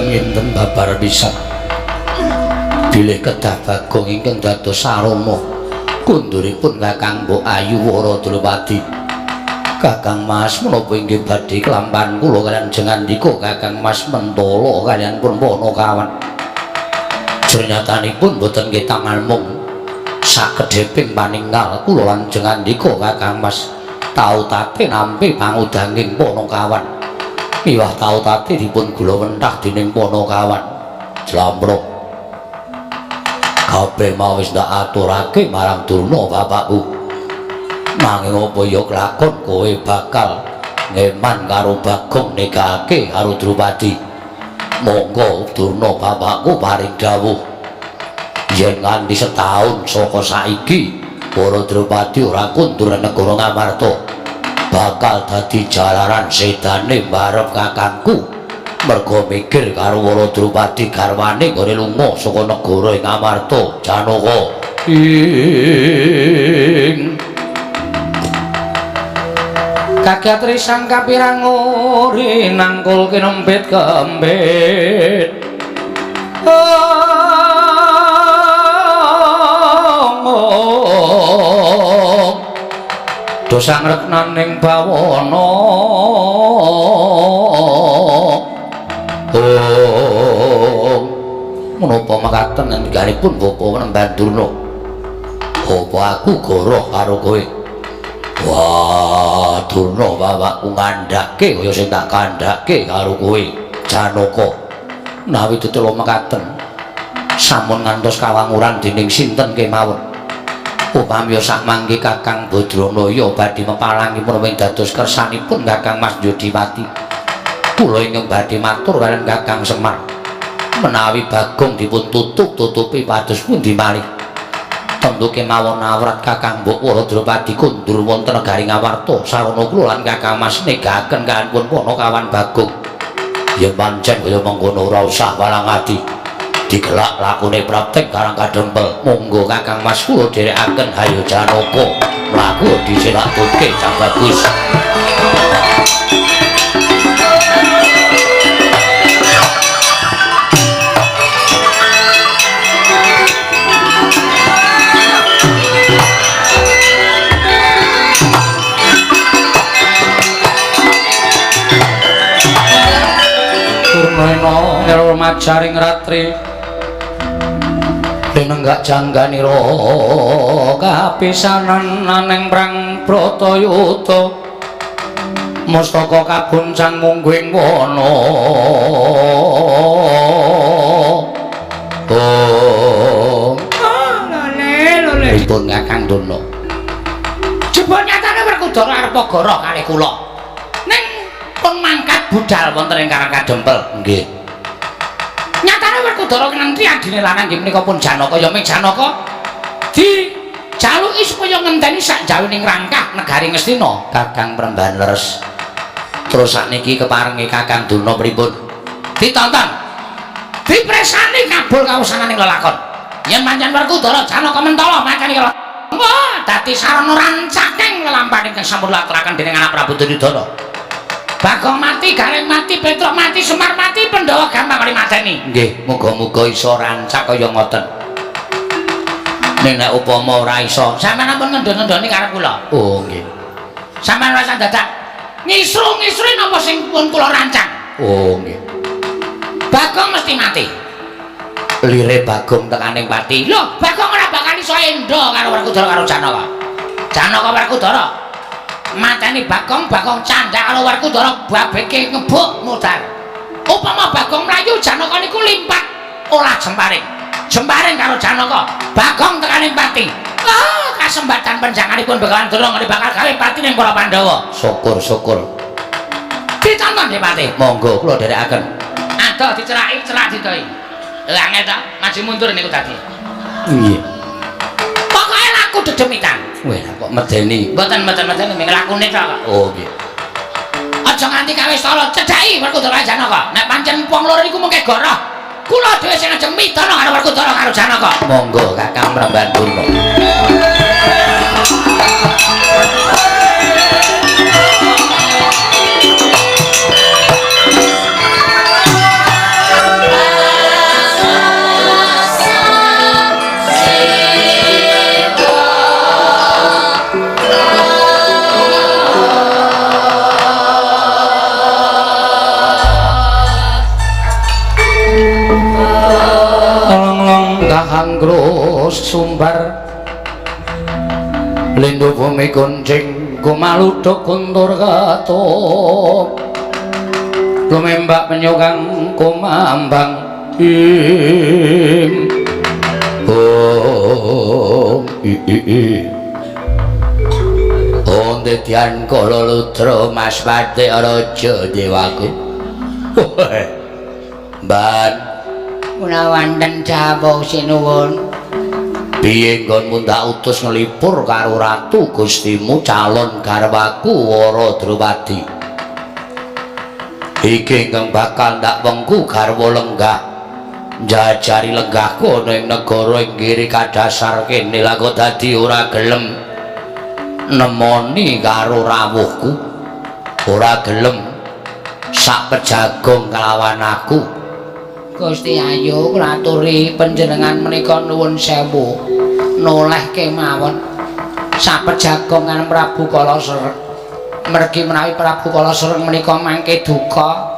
Boten babar pisan bilih kedah Bagong ingkang dados sarana kunduripun Kakang Mbok Ayu Wara Drupadi. Kakang Mas menapa inggih badhe kelampahan kula kaliyan jengandika Kakang Mas mentala kaliyan pun panakawan. Jernyatanipun boten ketangan mung sakedheping paningal kula lan jengandika Kakang Mas tau tate nampi pangudanging panakawan. Miwah tau tate dipun gula mentah dening panakawan. Jlambrok kabeh mau wis ndak aturake marang Durna bapakku. Nanging apa ya kelakon kowe bakal ngeman karo Bagong nikahake karo Drupadi. Monggo Durna bapakku paring dawuh yen nganti setahun saka saiki para Drupadi ora kundur negara Ngamarta bakal dadi jalaran sedane barep kakangku merga mikir karo Wara Drupadi garwane nggone lunga saka negara ing Ngamarta. Janaka ing kagiat risang kapirang uri nangkul kinempit kembit. Dosa ngreknaning bawana. Menapa mekaten ngendikanipun Bapa Penemban Durna? Apa aku goroh karo kowe? Wah, Durna bapakku ngandhake kaya sing tak kandhake karo kowe, Janaka. Menawi tetela mekaten sampun ngantos kawanguran dening sinten kemawon. Upami sak mangke Kakang Badranaya badhe mepalangipun ing dados kersanipun Kakang Mas Yodipati. Kula ingkang badhe matur kaliyan Kakang Semar. Menawi Bagong dipun tutup-tutupi pados pundi malih. Tentu kemawon awrat Kakang Mbok Wara Drupadi kundur wonten negari Ngamarta sarana kula lan Kakang Mas negaken kanpun panakawan Bagong. Ya pancen kaya mengkono ora usah walang ati. Digelak lakune prapting karang kadempel. Monggo Kakang Mas kula dherekaken. Hayo Janaka mlaku disilatuke Cah Bagus. Lumajaring ratri Dinenggak jangganira kapisanan aneng prang Bratayuda mustaka kabuncang mungguing wana. Oh, lole lole. Pripun Kakang Durna? Jebul nyatane Werkudara arep goroh kalih kula. Ning pun mangkat budal wonten ing Karang Kadempel. Nggih. Nyatane Werkudara ngenti adine lanang nggih menika pun Janaka, ya ming Janaka dijaluki supaya ngenteni sak jawining rangkah negari Ngastina. Kakang Premban leres. Terus sakniki keparenge Kakang Durna pripun? Ditonton. Dipresani kabul kawusananing lelakon. Yen pancen Werkudara Janaka mentala makane kala wah dadi sarana rancaking lelampahan ingkang sampun laturaken dening anak Prabu Duryudana. Bagong mati, Gareng mati, Petruk mati, Semar mati, Pandhawa gampang kali mateni. Nggih, muga-muga iso rancak kaya ngoten. Ning nek upama ora iso, sampeyan ampun ngendon-ngendoni karep kula. Oh, nggih. Sampeyan ora usah dadak ngisru-ngisru napa sing pun kula rancang. Oh, nggih. Bagong mesti mati. Lire Bagong tekaning pati. Lho, Bagong ora bakal iso endo karo Werkudara karo Janaka. Janaka Werkudara mateni Bagong, Bagong candhak karo Werkudara babeke ngebuk mudhar. Upama Bagong mlayu, Janaka niku limpat olah jemparing. Jemparing karo Janaka, Bagong tekaning pati. Ah, kasembatan penjanganipun Begawan Durna ngene bakal gawe pati ning para Pandhawa. Syukur-syukur. Ditonton nggih Pati. Monggo kula dherekaken. Adoh diceraki, cerak didoi. Lha angel ta, maju mundur niku dadi. Nggih. Pokoke laku dedemitan. Wah, kok medeni. Mboten mboten ming lakune tok kok. Oh, nggih. Aja nganti kawis tala cedhaki Werkudara Janaka. Nek pancen wong loro niku mengke goroh, kula dhewe sing ajeng midana karo Werkudara karo Janaka. Monggo Kakang Premban Durna. Sumbar lindu bumi kuncing kumaluduk kuntur ketup lumembak penyukang kumambang im om i i i onde tian kala ludra mas pate raja dewaku. Mban menawa wonten dawuh sinuwun. Piye nggonmu ndak utus nglipur karo ratu Gustimu calon garwaku Wara Drupadi. Iki ingkang bakal ndak wengku garwa lenggah. Njajari lenggahku ana ing negara ing kiri kadasar kene lah kok dadi ora gelem nemoni karo rawuhku. Ora gelem sak pejagong kelawan aku. Gusti Ayu kula aturi panjenengan menika nuwun sewu noleh kemawon sapejagongan Prabu Kala Sreng. Mergi menawi Prabu Kala Sreng menika mangke duka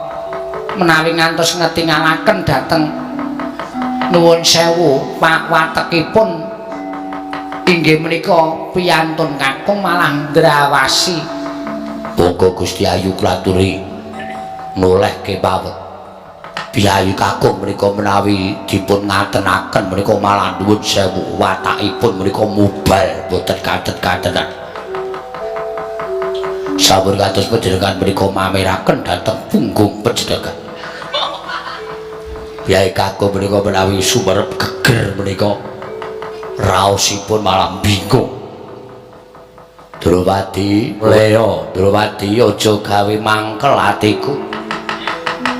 menawi ngantos ngetingalaken dhateng nuwun sewu watekipun inggih menika piyantun kakung malah ndrawasi. Monggo Gusti Ayu kula aturi noleh kemawon. Biyayi kakung menika menawi dipun ngatenaken menika malah nuwun sewu watakipun menika mubal boten katet-katenan. Sampun kados panjenengan menika mameraken dhateng punggung panjenengan. Biyayi kakung menika menawi sumerep geger menika raosipun malah bingung. Drupadi, Leo, Drupadi aja gawe mangkel atiku.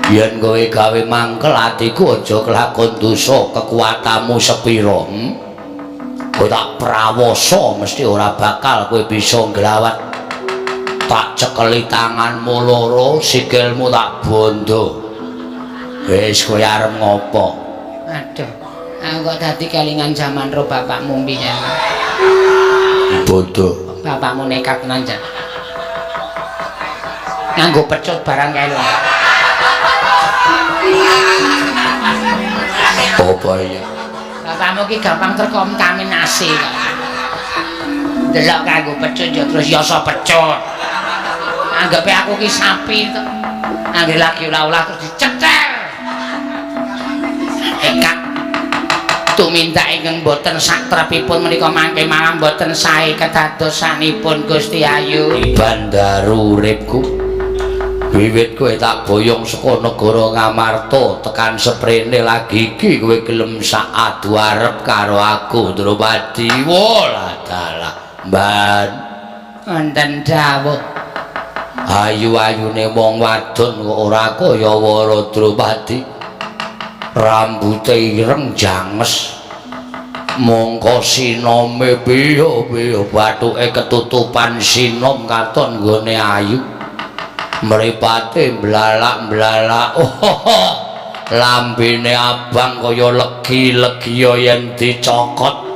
Yen kowe gawe mangkel atiku aja kelakon dosa kekuatanmu sepira. Kowe tak prawasa mesti ora bakal kowe bisa nglawat. Tak cekeli tanganmu loro, sikilmu tak bondo. Wis kowe arep ngopo? Aduh, aku kok dadi kelingan jaman ro bapakmu mbiyen. Bondo. Bapakmu nekat tenan jan. Nganggo pecut barang kae lho. Apa iya? Bapakmu ki gampang terkontaminasi. Delok kanggo pecut ya terus yasa pecut. Anggape aku ki sapi to. Anggere lagi ulah-ulah terus dicecer. Kak tumindak ingkang boten satrepipun menika mangke malam boten sae kedadosanipun Gusti Ayu. Bandaru uripku. Wiwit kowe tak boyong saka negara Ngamarta tekan seprene lagi iki kowe gelem sak adu arep karo aku Drupadi. Walah dalah. Mban wonten dawuh. Ayu-ayune wong wadon kok ora kaya Wara Drupadi. Rambute ireng janges. Mongko sinome piye-piye bathuke ketutupan sinom katon nggone ayu. Mripate mblalak-mblalak. Oh, lambene abang kaya legi-legiya yen dicokot.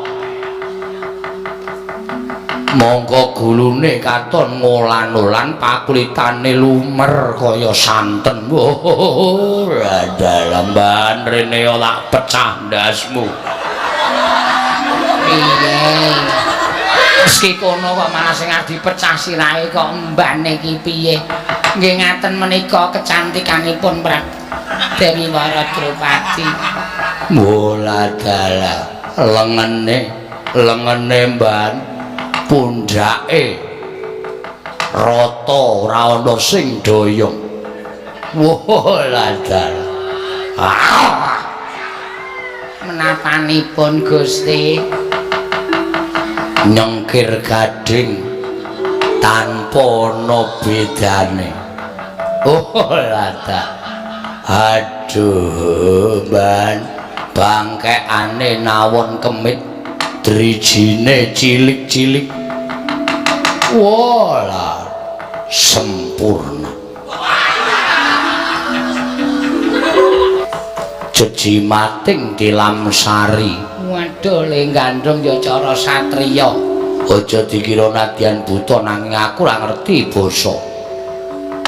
Mongko gulune katon ngolan-olan, pakulitane lumer kaya santen. Oh, dalamban rene ora pecah ndasmu. Piye? Meski kono kok malah sing arep dipecah sirahe kok mbane iki piye? Nggih ngaten menika kecantikanipun Dewi Wara Drupadi. Bola dalah lengene, lengene mban pundhake rata ora ana sing doyong. Bola dalah. Ah! Menapanipun Gusti nyengkir gading tanpa ana bedane. Oh lada. Aduh, ban bangkekane nawon kemit, drijine cilik-cilik. Walah, sempurna. Jejimating tilam sari. Waduh, le gandrung ya cara satriya. Aja dikira nadyan buta nanging aku ora ngerti basa.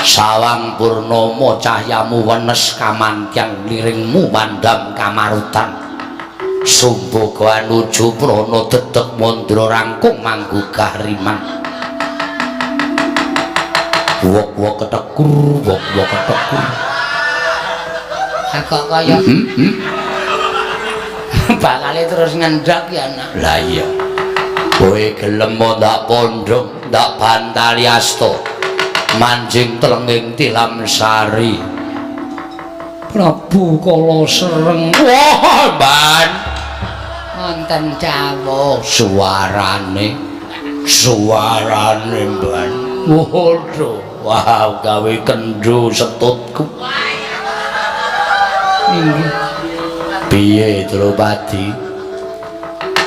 Sawang purnama cahyamu wenes kamantyan liringmu mandam kamarutan. Sumbaga anuju prana dedeg mandra rangkung manggugah riman. Wok-wok ketekur, wok-wok ketekur. Kok kaya bakale terus ngendhok ya nak. Lah iya. Kowe gelem ndak pondhong, ndak bantali asta. Manjing telenging tilam sari. Prabu Kala Sereng. Wah, Mban. Wonten dawuh. Suarane. Suarane, Mban. Waduh, wah gawe kendho setutku. Inggih. Piye Drupadi?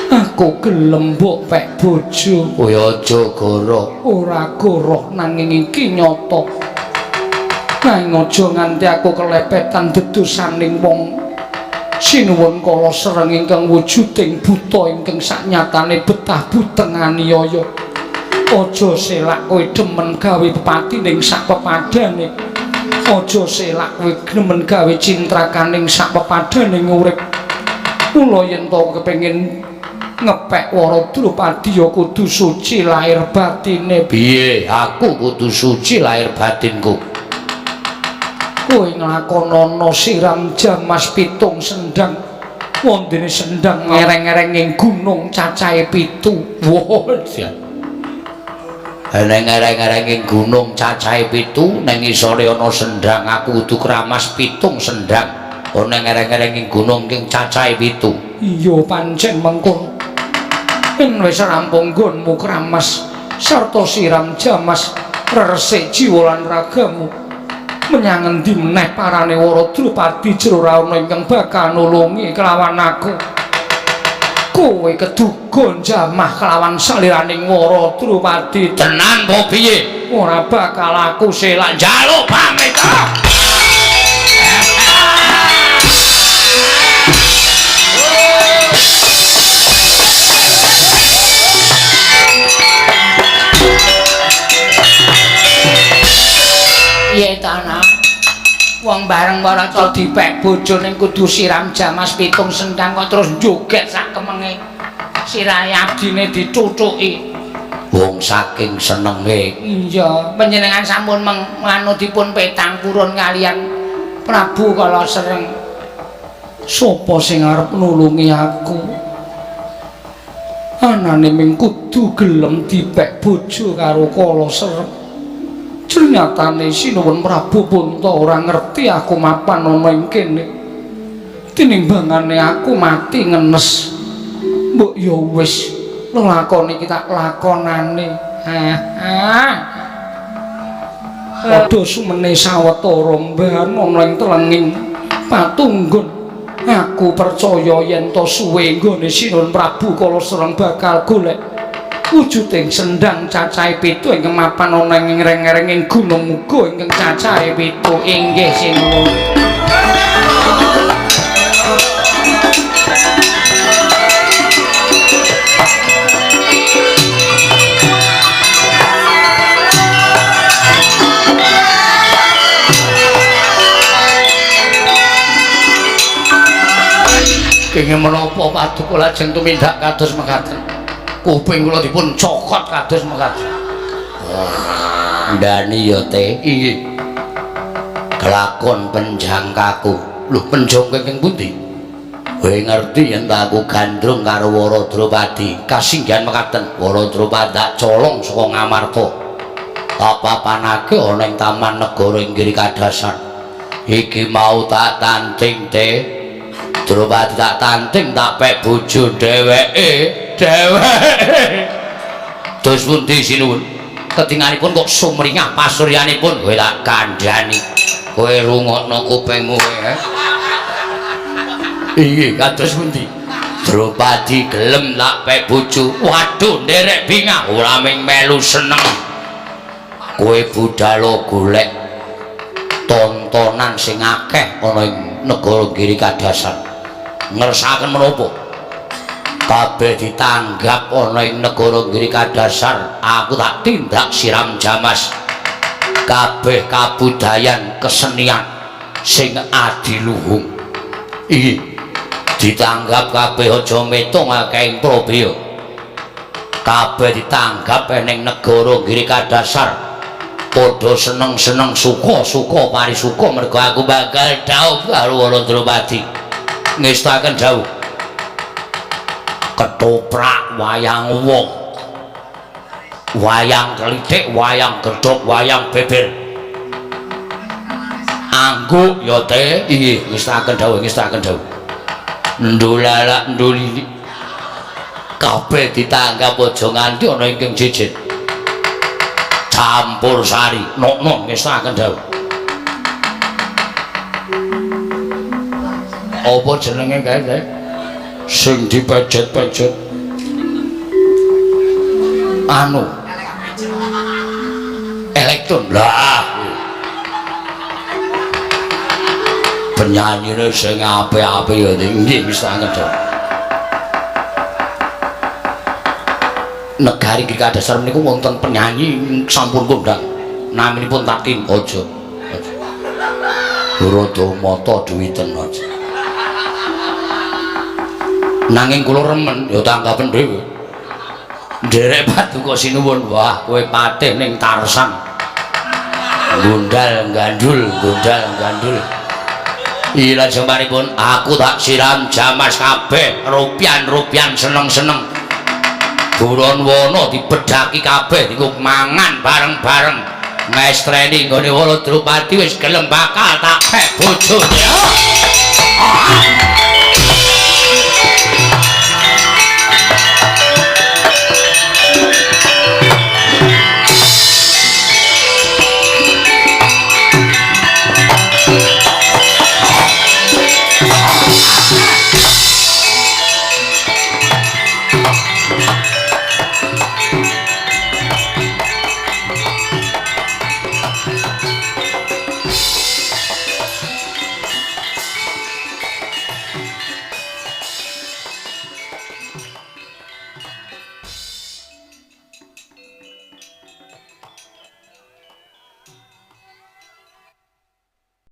Aku gelem mbok pek bojo. Kowe aja goroh. Ora goroh nanging iki nyata. Nanging aja nganti aku kelepetan dedosaning wong. Sinuwun Kala Sereng ingkang wujuding buta ingkang saknyatane betah buteng aniaya. Aja selak kowe demen gawe pepati ning sak pepadane. Aja selak kowe demen gawe cintrakaning sak pepadane urip. Mula yen to kepengin ngepek Wara Drupadi ya kudu suci lahir batine. Piye? Aku kudu suci lahir batinku. Kowe nglakonana siram jamas pitung sendang. Wondene sendang ngereng-ngereng ing gunung cacahe 7. Wah, jan. Neng ngereng-ngereng ing gunung cacahe 7, neng isore ana sendang, aku kudu kramas 7 sendang. Ana ngereng-ngereng ing gunung ing cacahe 7. Iya pancen mengkono. Yen wis rampung nggonmu kramas sarta siram jamas resik jiwa lan ragamu menyang endi meneh parane Wara Drupadi jero ra ana ingkang bakal nulungi kelawan aku. Kowe keduga njamah kelawan saliraning Wara Drupadi. Tenan apa piye? Ora bakal aku selak njaluk pamit. Piye ta, Nak? Wong bareng Waraca dipek bojone kudu siram jamas pitung sendang kok terus joget sak kemenge. Sirahe abdine dicucuki. Wong saking senenge. Iya, panjenengan sampun menganu dipun petang purun kalian Prabu Kala Sereng. Sopo sing arep nulungi aku? Anane ming kudu gelem dipek bojo karo Kala Sereng. Nyatane Sinuwun Prabu Punta ora ngerti aku mapan ana ing kene. Tinimbangane aku mati ngenes. Mbok ya wis lelakone iki tak lakonane. Padha sumene sawetara mban ana ing telenging patunggun. Aku percaya yen to suwe nggone Sinuwun Prabu Kala Sereng bakal golek wujuding sendang cacahe 7 ingkang mapan ana ing reng-renging gunung muga ingkang cacahe 7. Inggih sinuwun. Kenging menapa paduka lajeng tumindak kados mekaten? Kuping kula dipun cokot kados mekaten. Ndani ya Teh. Inggih. Kelakon penjangkaku. Lho penjangka ingkang pundi? Kowe ngerti yen aku gandrung karo Wara Drupadi. Kasinggihan mekaten. Wara Drupadi tak colong saka Ngamarta. Tak papanake ana ing Taman Negara ing Giri Kadasan. Iki mau tak tanting Teh. Drupadi tak tanting tak pek bojo dheweke. Dheweke. Terus pundi sinuwun? Ketinganipun kok sumringah pasuryanipun kowe tak kandhani. Kowe rungokno kupingmu kowe. Inggih, kados pundi? Drupadi gelem tak pek bojo. Waduh, nderek bingah ora ming melu seneng. Kowe budhal golek tontonan sing akeh ana ing negara Giri Kadasan. Ngersakaken menapa? Kabeh ditanggap ana ing negara Giri Kadasar, aku tak tindak siram jamas. Kabeh kabudayan kesenian sing adiluhung. Iki ditanggap kabeh aja metung akeh probya. Kabeh ditanggap ning negara Giri Kadasar. Padha seneng-seneng suka-suka parisuka mergo aku bakal dhaup karo Wara Drupadi. Ngestaken dhawuh. Ketoprak wayang wong, wayang klithik, wayang gedhog, wayang beber. Angguk ya Teh. Inggih, ngestaken dhawuh, ngestaken dhawuh. Ndulalak ndulili. Kabeh ditanggap aja nganti ana ingkang jejer. Campur sari, nokno ngestaken dhawuh. Apa jenenge kae, Teh? Sing dipejet-pejet anu elektron lah penyanyine sing apik-apik ya nggih wis anget. Negari Giri Kadasar niku wonten penyanyi sampun kondang naminipun Tatin. Aja rada mata duwiten aja. Nanging kula remen ya tanggapen dhewe. Nderek paduka sinuwun, wah kowe patih ning Tarsan. Gondal gandul, gondal gandul. Iki lajeng paripun aku tak siram jamas kabeh, rupian-rupian seneng-seneng. Buron wana dibedhaki kabeh dienggo mangan bareng-bareng. Ngestreni nggone Wara Drupadi wis gelem bakal tak pek bojone.